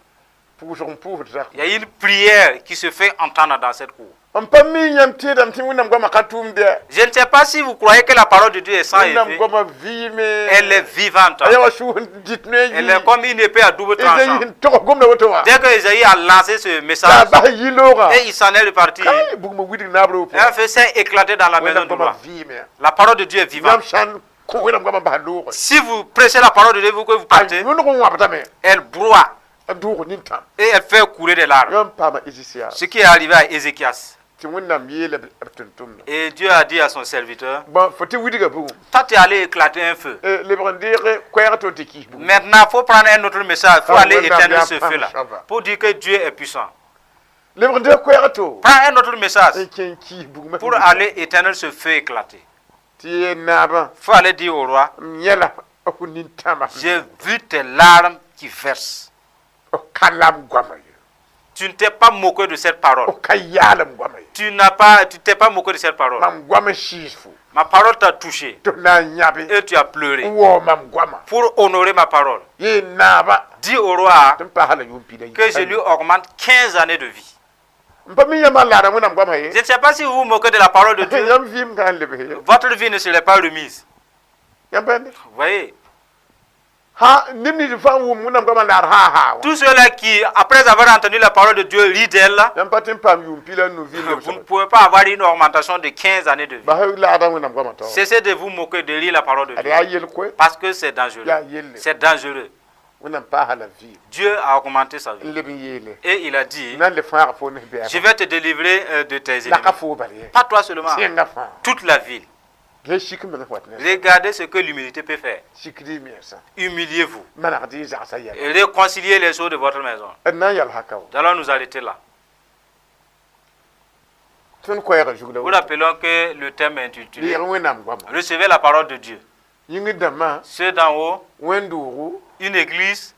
Pʋʋsg n pʋʋsd zakẽ. Il y a une prière qui se fait entendre dans cette cour. M pa mi yãmb tẽedame tɩ Wẽnnaam goamã ka tʋʋmd. Je ne sais pas si vous croyez que la parole de Dieu est sans Wẽnnaam effet. goamã vɩɩme. Elle est vivante. A yaa wa sũur n dɩt ne. Elle est comme une épée à double Ezayi tranchant. n tog gomda woto wã. Dès que Ésaïe a lancé ce La a message, bas yi loogã. Et il s'en est reparti, Kai bugmã widg naab un feu s'est éclaté dans la maison Wẽnnaam du goamã roi. vɩɩme. La parole de Dieu est vivante. Yãmb sã n kõ Wẽnnaam goamã bas loogẽ. Si vous prêchez la parole de Dieu, vous que vous A partez, yõneg n wãbdame. Elle broie A doog nintãm. Et elle fait couler des larmes. Yãmb paama Ézéchias. Ce qui est arrivé à Ézéchias. Tɩ Wẽnnaam yeela b tʋm-tʋmdã. Et Dieu a dit à son serviteur, Bõn fo tɩ widga bugum. Toi, tu es allé éclater un feu. Lebg n deeg koɛɛg tɩ tɩ kis bugum. Maintenant, il faut prendre un autre message. Il faut Ah, aller ouais, éteindre bien, ce bien, feu-là. Ça va. Pour dire que Dieu est puissant. Lebg n deeg koɛɛg to. Prends un autre message N kẽ n kis bugmã. Pour aller éteindre ce feu éclaté. Tɩ yeel naabã. Il faut aller dire au roi, M yẽla f nintãmã. J'ai vu tes larmes qui versent. F ka lam goamã ye. Tu ne t'es pas moqué de cette parole. F ka yaalem goamã ye. Tu t'es pas moqué de cette parole. Mam goamã sɩɩs fo. Ma parole t'a touché Tɩ f na n yãbe. Et tu as pleuré N waoog mam goamã. Pour honorer ma parole. Yeel naabã. Dis au roi Tɩ m paasa la yʋʋm pida. Que je lui augmente 15 années de vie. M pa mi yãmb n laada Wẽnnaam goamã ye. Je ne sais pas si vous vous moquez de la parole de Dieu. Yãmb vɩɩm ka n lebs ye. Votre vie ne serait pas remise. Yãmb bãende. Vous voyez, Ha neb nins fãa n wʋm Wẽnnaam goamã laad haa haa wã. Tous ceux-là qui, après avoir entendu la parole de Dieu, rient d'elle, Yãmb pa tɩ n paam yʋʋm pila n nu vɩɩm vous ne lebsg. pouvez pas avoir une augmentation de 15 années de vie. Bas laada Wẽnnaam goamã taoor. Cessez de vous moquer, de lire la parole de Ad Dieu. yaa yel-koe. Parce que c'est dangereux. Yaa yelle. C'est dangereux. Wẽnnaam paasa la vɩɩm. Dieu a augmenté sa vie. N leb n yeele. Et il a dit, Na n le fãaga fo ne je bɛɛba. vais te délivrer de tes La ka ennemis. foo bal ye. Pas toi seulement, Tẽngã fãa. toute la ville. La sik meng wat ne. Regardez ce que l'humilité peut faire. Sikd y mensã. Humiliez-vous. Manegd y zagsã yɛla. Et réconciliez les choses de votre maison. D na n yɛl haka wa. Nous allons nous arrêter là. Tõnd koɛɛgã zug la Vous rappelons que le thème est intitulé Deeg Wẽnnaam goamã. Recevez la parole de Dieu. Yĩngr dãmbã. Ceux d'en haut, Wẽn-doogo. Une église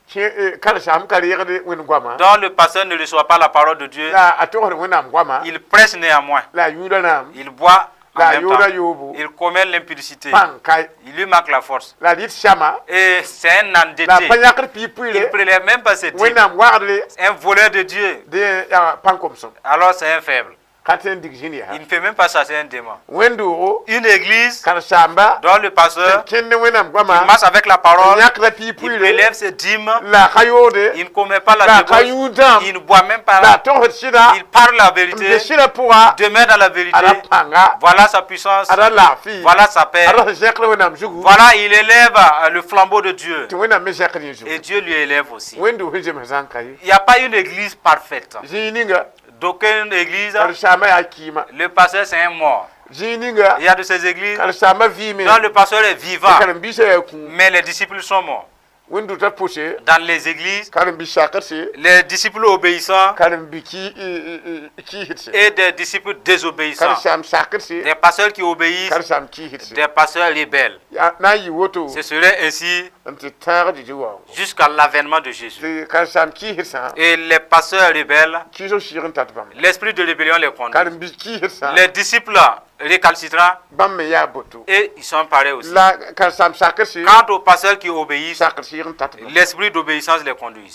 Karen-saam ka reegd Wẽnd goamã. Dont le pasteur ne reçoit pas la parole de Dieu, La a togsd Wẽnnaam goamã. Il prêche néanmoins. La a yũuda rãam. Il boit en La même yooda temps. yoobo. Il commet l'impudicité. Pãng kae. Il lui manque la force. La rɩt sãma. Et c'est un La endetté. pa yãkd piig Il ne pʋɩɩre. prélève même pas ses dîmes. Wẽnnaam wagdre. Un voleur de Dieu. Dẽ yaa pãn-komsem. Alors c'est un faible. Ka tõe n dig zĩnd yaa. Il ne fait même pas ça, c'est un démon. Wẽn-doogo. Une église Karen-saamba. Dont le pasteur Kẽnd ne Wẽnnaam goamã. Il marche avec la parole, Yãkda piig il pʋɩɩre. prélève ses dîmes, La ka yoode. Il ne commet pas la La ka débauche, yũud dãmb. il ne boit même La pas, togsd sɩda. Il parle la N be vérité, sɩdã pʋga. Demeure dans la vérité. Ada pãnga. Voilà sa puissance, Ada laafɩ. Voilà sa paix. Ada sẽn zẽkd Wẽnnaam zugu. Voilà, il élève le flambeau de Dieu. Tɩ Wẽnnaam me zẽkd yẽ zugu. Et Dieu lui élève aussi. Wẽn-doog sẽn zems zãn ka ye. Il n'y a pas une église parfaite. Zĩig ninga. D'aucune église, Karen-saambã yaa kɩɩma. Le pasteur c'est un mort. Zĩig ninga. Il y a de ces églises Karen-saambã vɩɩme. Dont le pasteur est vivant, Karen-biisã yaa kũum. Mais les disciples sont morts. Wẽn-dotã pʋse. Dans les églises, Karen-bi sakdse. Les disciples obéissants Karen-bi kiisdse. Et des disciples désobéissants. Karen-saam sakdse. Des pasteurs qui obéissent, Karen-saam kiisdse. des pasteurs rebelles. Yaa na n yɩ woto. Ce serait ainsi N tɩ tãag dɩ waoongo. jusqu'à l'avènement de Jésus. Tɩ karen-saam kiisdsã. Et les pasteurs rebelles, Kiisg sɩɩg n tat bãmb. L'esprit de rébellion les conduit. Karen-bi kiisdsã. Les disciples récalcitrants, Bãmb me yaa boto. Et ils sont pareils aussi. La karen-saam sakdse. Quant aux pasteurs qui obéissent, Sakd sɩɩg n tat bãmb. L'esprit d'obéissance les conduit.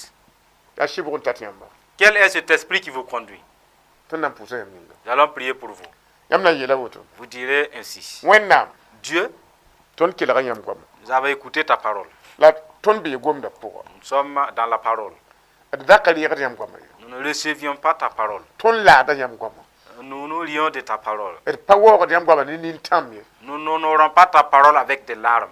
Yaa sɩbg n tat yãmba. Quel est cet esprit qui vous conduit? Tõnd na n pʋʋsa yãmb yĩnga. Nous allons prier pour vous. Yãmb na n yeela woto. Vous direz ainsi. Wẽnnaam, Dieu, tõnd kelga yãmb goama. Nous avons écouté ta parole. La tõnd bee gomdã pʋga. Nous sommes dans la parole. D da ka reegd yãmb goama ye. Nous ne recevions pas ta parole. Tõnd laada yãmb goama. Nous nous rions de ta parole. D pa waoogd yãmb goama ne nintãm ye. Nous n'honorons pas ta parole avec des larmes.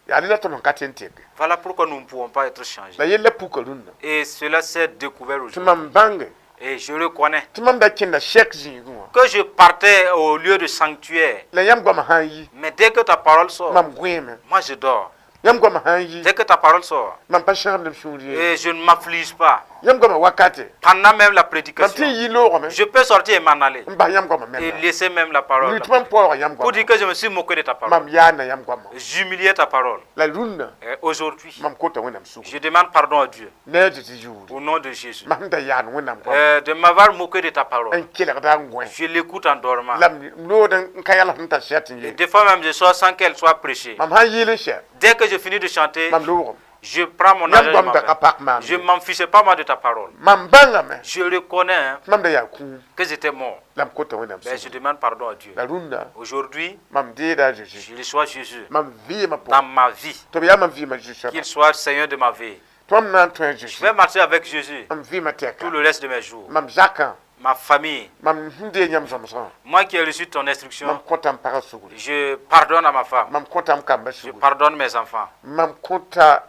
Yaa ne la tõnd sẽn ka tẽ n tɩge. Voilà pourquoi nous ne pouvons pas être changés. La yella puka rũnnã. Et cela s'est découvert Tɩ aujourd'hui. mam bãnge Et je reconnais tɩ mam da kẽnda sɛk zĩigẽ wã. Que je partais au lieu de sanctuaire. La yãmb goamã sã n yi, Mais dès que ta parole sort, mam gõeeme. Moi je dors. Yãmb goamã sã n yi, Dès que ta parole sort, mam pa sãamd m sũur ye. Et je ne m'afflige pas. Yãmb goamã wakate, Pendant même la mam prédication, tɩ n yi loogame je peux sortir et m'en aller. N bas yãmb goamã Et menga. laisser même la parole. Lʋɩ tɩ mam paooga yãmb Pour goamã. dire que je me suis moqué de ta parole. Mam yaana yãmb goamã. J'humiliais ta parole. La rũnnã, Et aujourd'hui, mam kota Wẽnnaam sugr. Je demande pardon à Dieu. Ne a Zeezi yʋʋre. Au nom de Jésus. Mam da yaan Wẽnnaam goamã. De m'avoir moqué de ta parole. N kelgda n gõe. Je l'écoute en dormant. La m lood n ka yals n tar sɛt n Et ye. des fois même, je sors sans qu'elle soit prêchée. Mam sã n yɩɩl n sɛ, Dès que je finis de chanter, mam loogame. Je prends mon Yãmb argent, je goam m'en da ka vais. pak maam Je ye. m'en fichais pas moi de ta parole. Mam bãngame Je reconnais, hein, tɩ mam da yaa kũum. Que j'étais mort. La m kota Wẽnnaam Mais je sugr. demande pardon à Dieu. La rũnnã, Aujourd'hui, mam deeda a Zeezi. Je reçois Jésus Mam vɩɩmã dans pʋgẽ. ma vie. Tɩ b yaa mam vɩɩmã Zu-soabã. Qu'il soit Seigneur de ma vie. Tɩ mam na n tõe a Je Zeezi. vais marcher avec Jésus M vɩɩmã tɛka. Tout le reste de mes jours. Mam zakã, Ma famille, mam sẽn deeg yãmb zãmsgã, moi qui ai reçu ton instruction, mam kõta m pagã sugri. Je pardonne à ma femme. Mam kõta m kambã Je sugri. Pardonne mes enfants. Mam kõta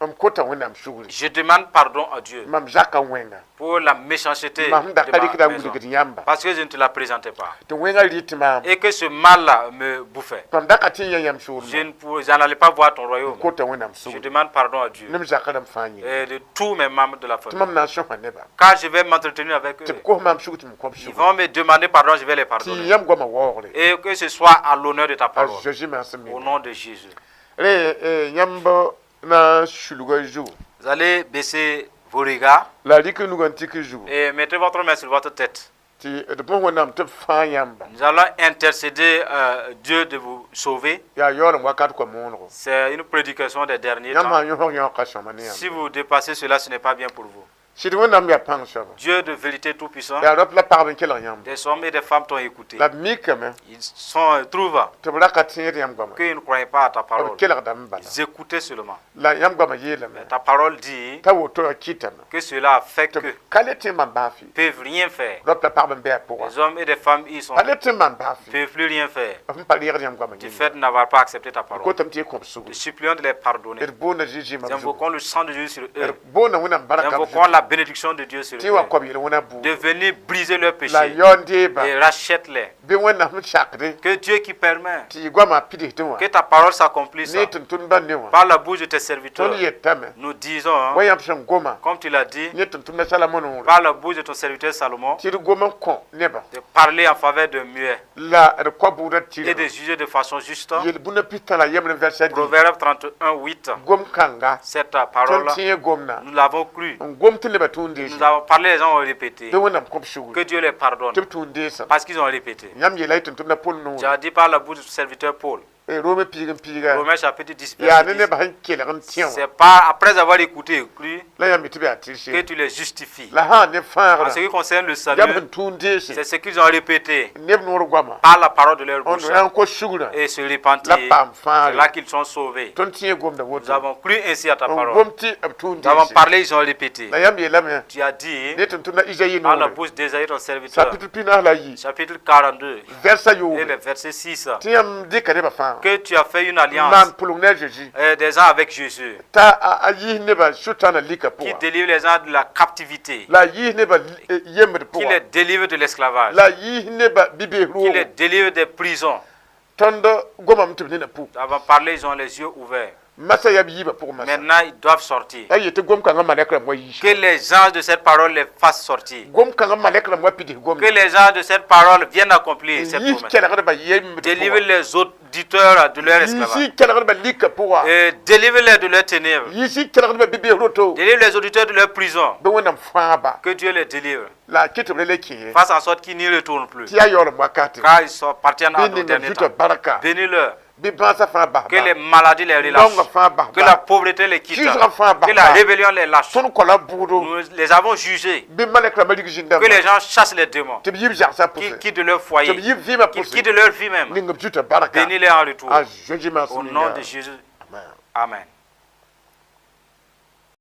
mam kõta Wẽnnaam sugri. Je demande pardon à Dieu Mam zakã wẽnga. Pour la méchanceté Mam sẽn da de ka ma rɩkda n maison. wilgd yãmba. Parce que je ne te la présentais pas. Tɩ wẽngã rɩ tɩ maam. Et que ce mal-là me bouffait. Mam da ka tɩ n yã yãmb Je soolmã. ne pouvais, j'en allais pas voir ton royaume. Kota Wẽnnaam Je sugri. demande pardon à Dieu Ne m zakã rãmb fãa yĩnga. Et de tous mes membres de la Tɩ famille. mam na n sõsa nebã. Quand je vais m'entretenir avec Tɩ eux, b kos maam sugr tɩ m kõb ils sugr. Vont me demander pardon, je vais les Tɩ pardonner. yãmb goamã waoogre. Et que ce soit à l'honneur de ta A parole. Zeezi mansem Au yĩnga. Nom de Jésus. Re yãmb na n sulga zugu. Vous allez baisser vos regards La rɩk nugã n tik zugu. Et mettez votre main sur votre tête. Tɩ d bõs Wẽnnaam tɩ b fãa yãmba. Nous allons intercéder Dieu de vous sauver. Yaa yaool n wakat kɔ moonego. C'est une prédication des derniers Yãmb temps. sã n yõsg yãoog ka sõma ne Si yãmb. Vous dépassez cela, ce n'est pas bien pour vous. Sɩd Wẽnnaam yaa pãng soaba. Dieu de vérité tout-puissant, Yaa rap la pagb n kelg yãmb. Des hommes et des femmes t'ont écouté. La b mikame Ils trouvent tɩ b ra ka tẽed yãmb goama. Qu'ils ne croyaient pas à ta B parole. kelgdame bala. Ils écoutaient seulement. La yãmb goamã yeelame Mais ta parole dit t'a woto a kɩtame que cela fait tɩ que b ka le tẽ maan baa fɩ. Peuvent rien faire. Rap la pagb n bɩ a pʋga. Les hommes et des femmes, ils sont Pa le tẽ maan baa fɩ. Peuvent plus rien faire B sẽn pa reegd yãmb goamã du yĩnga. Fait de n'avoir pas accepté ta parole. Kotame tɩ y kõb sugr. Nous supplions de les pardonner. D boonda Zeezi Nous mam zugr. invoquons le sang de Jésus sur eux. D boonda Wẽnnaam Nous barka b invoquons zugr. La bénédiction de Dieu sur Tɩ wa eux. koab yel-wẽnã buud. De venir briser leurs La péchés yaood n deeba. Et rachète-les. Bɩ Wẽnnaam sẽn sakde Que Dieu qui permet tɩ y goamã pidsdẽ wã que ta parole s'accomplisse ne tʋm-tʋmdbã ne wã par la bouche de tes serviteurs. Tõnd yetame Nous disons, hein, wa yãmb sẽn goma comme tu l'as dit, ne tʋm-tʋmda Salamo noore par la bouche de ton serviteur Salomon, tɩ d gom n kõ nebã de parler en faveur de muets la d koa bʋʋdã et tɩrg de juger de façon juste. Yel-bũnã pistã la yembre n vɛrsa dĩ Proverbe 31, 8. Gom-kãnga Cette parole, tõnd tẽe gomdã nous l'avons cru. N gom tɩ nebã tũud n dees Nous avons parlé, les gens ont répété. Bɩ Wẽnnaam kõb sugr Que Dieu les pardonne tɩ b tũud n deesã parce qu'ils ont répété. Yãmb yeela y tʋm-tʋmdã Pol Tu noore as dit par la bouche de ton serviteur Paul, Rome piig n piiga Romains chapitre 10, yaa verset ne 10. nebã sẽn kelg n tẽ wã C'est pas après avoir écouté et cru la yãmb tɩ b yaa que tɩrse tu les justifies. La sã n ne En fãagrã ce qui concerne le yãmb salut, sẽn tũud n deese c'est ce qu'ils ont répété neb noor goama par la parole de leur on bouche na n kos sugrã et se repentir. La paam C'est fãagre là qu'ils sont sauvés. Tõnd tẽe gomda Nous woto avons cru ainsi à ta n parole. gom tɩ b tũud n Nous avons deese parlé, ils ont répété. La yãmb yeelame Tu as dit ne tʋm-tʋmda Izayi par la noore bouche d'Ésaïe ton serviteur, chapitre pinaas la yi chapitre 42 versa et le yoobe verset 6, tɩ yãmb dɩka nebã fãa que tu as fait une maan alliance pʋlg ne a Zeezi des gens avec Jésus, t'a a yiis nebã sʋtãanã lika qui pʋga délivre les gens de la captivité, la a yiis nebã yembd qui pʋga les délivre de l'esclavage, la a yiis nebã bi-bees qui roogo les délivre des prisons. Tõnd gomame tɩ b nena puk Nous avons parlé, ils ont les yeux ouverts. Masã yaa b yiibã pʋgẽ masã Maintenant, ils doivent sortir. La yetɩ gom-kãngã malɛk rãmb wa yiis Que les gens de cette parole les fassent sortir. Gom-kãngã malɛk rãmb wa pids gomda Que les gens de cette parole viennent accomplir cette yiis promesse. kelgdbã yembd Délivre les auditeurs de leur esclavage. yiisi kelgdbã lika pʋga Et délivre-les de leurs ténèbres. Yiisi kelgdbã bi-bees roto Délivre les auditeurs de leur prison. Bɩ Wẽnnaam fãaba Que Dieu les délivre. La a kɩt tɩ b le le kẽ ye Fasse en sorte qu'ils n'y retournent plus. Tɩ yaa yaoolem wakate Car ils sont appartiennent à bɩ nos ninga derniers zuta temps. barka Bénis-leur. Bɩ bãasã fãa bas. Que les maladies les relâchent. Que la pauvreté les quitte. Que la rébellion les lâche. Tõnd kola bʋgdo. Nous les avons jugés. Bɩ malɛk rãmbã rig zĩn-dãmba. Que les gens chassent les démons. Tɩ b yib zagsã Qu'ils pʋse. quittent leur foyer. Tɩ b yib vɩɩmã Qu'ils pʋse. quittent leur vie même. Ning b zuta barka. Bénis-les en retour. A Jésus. Au nom de Jésus. Amen. Amen.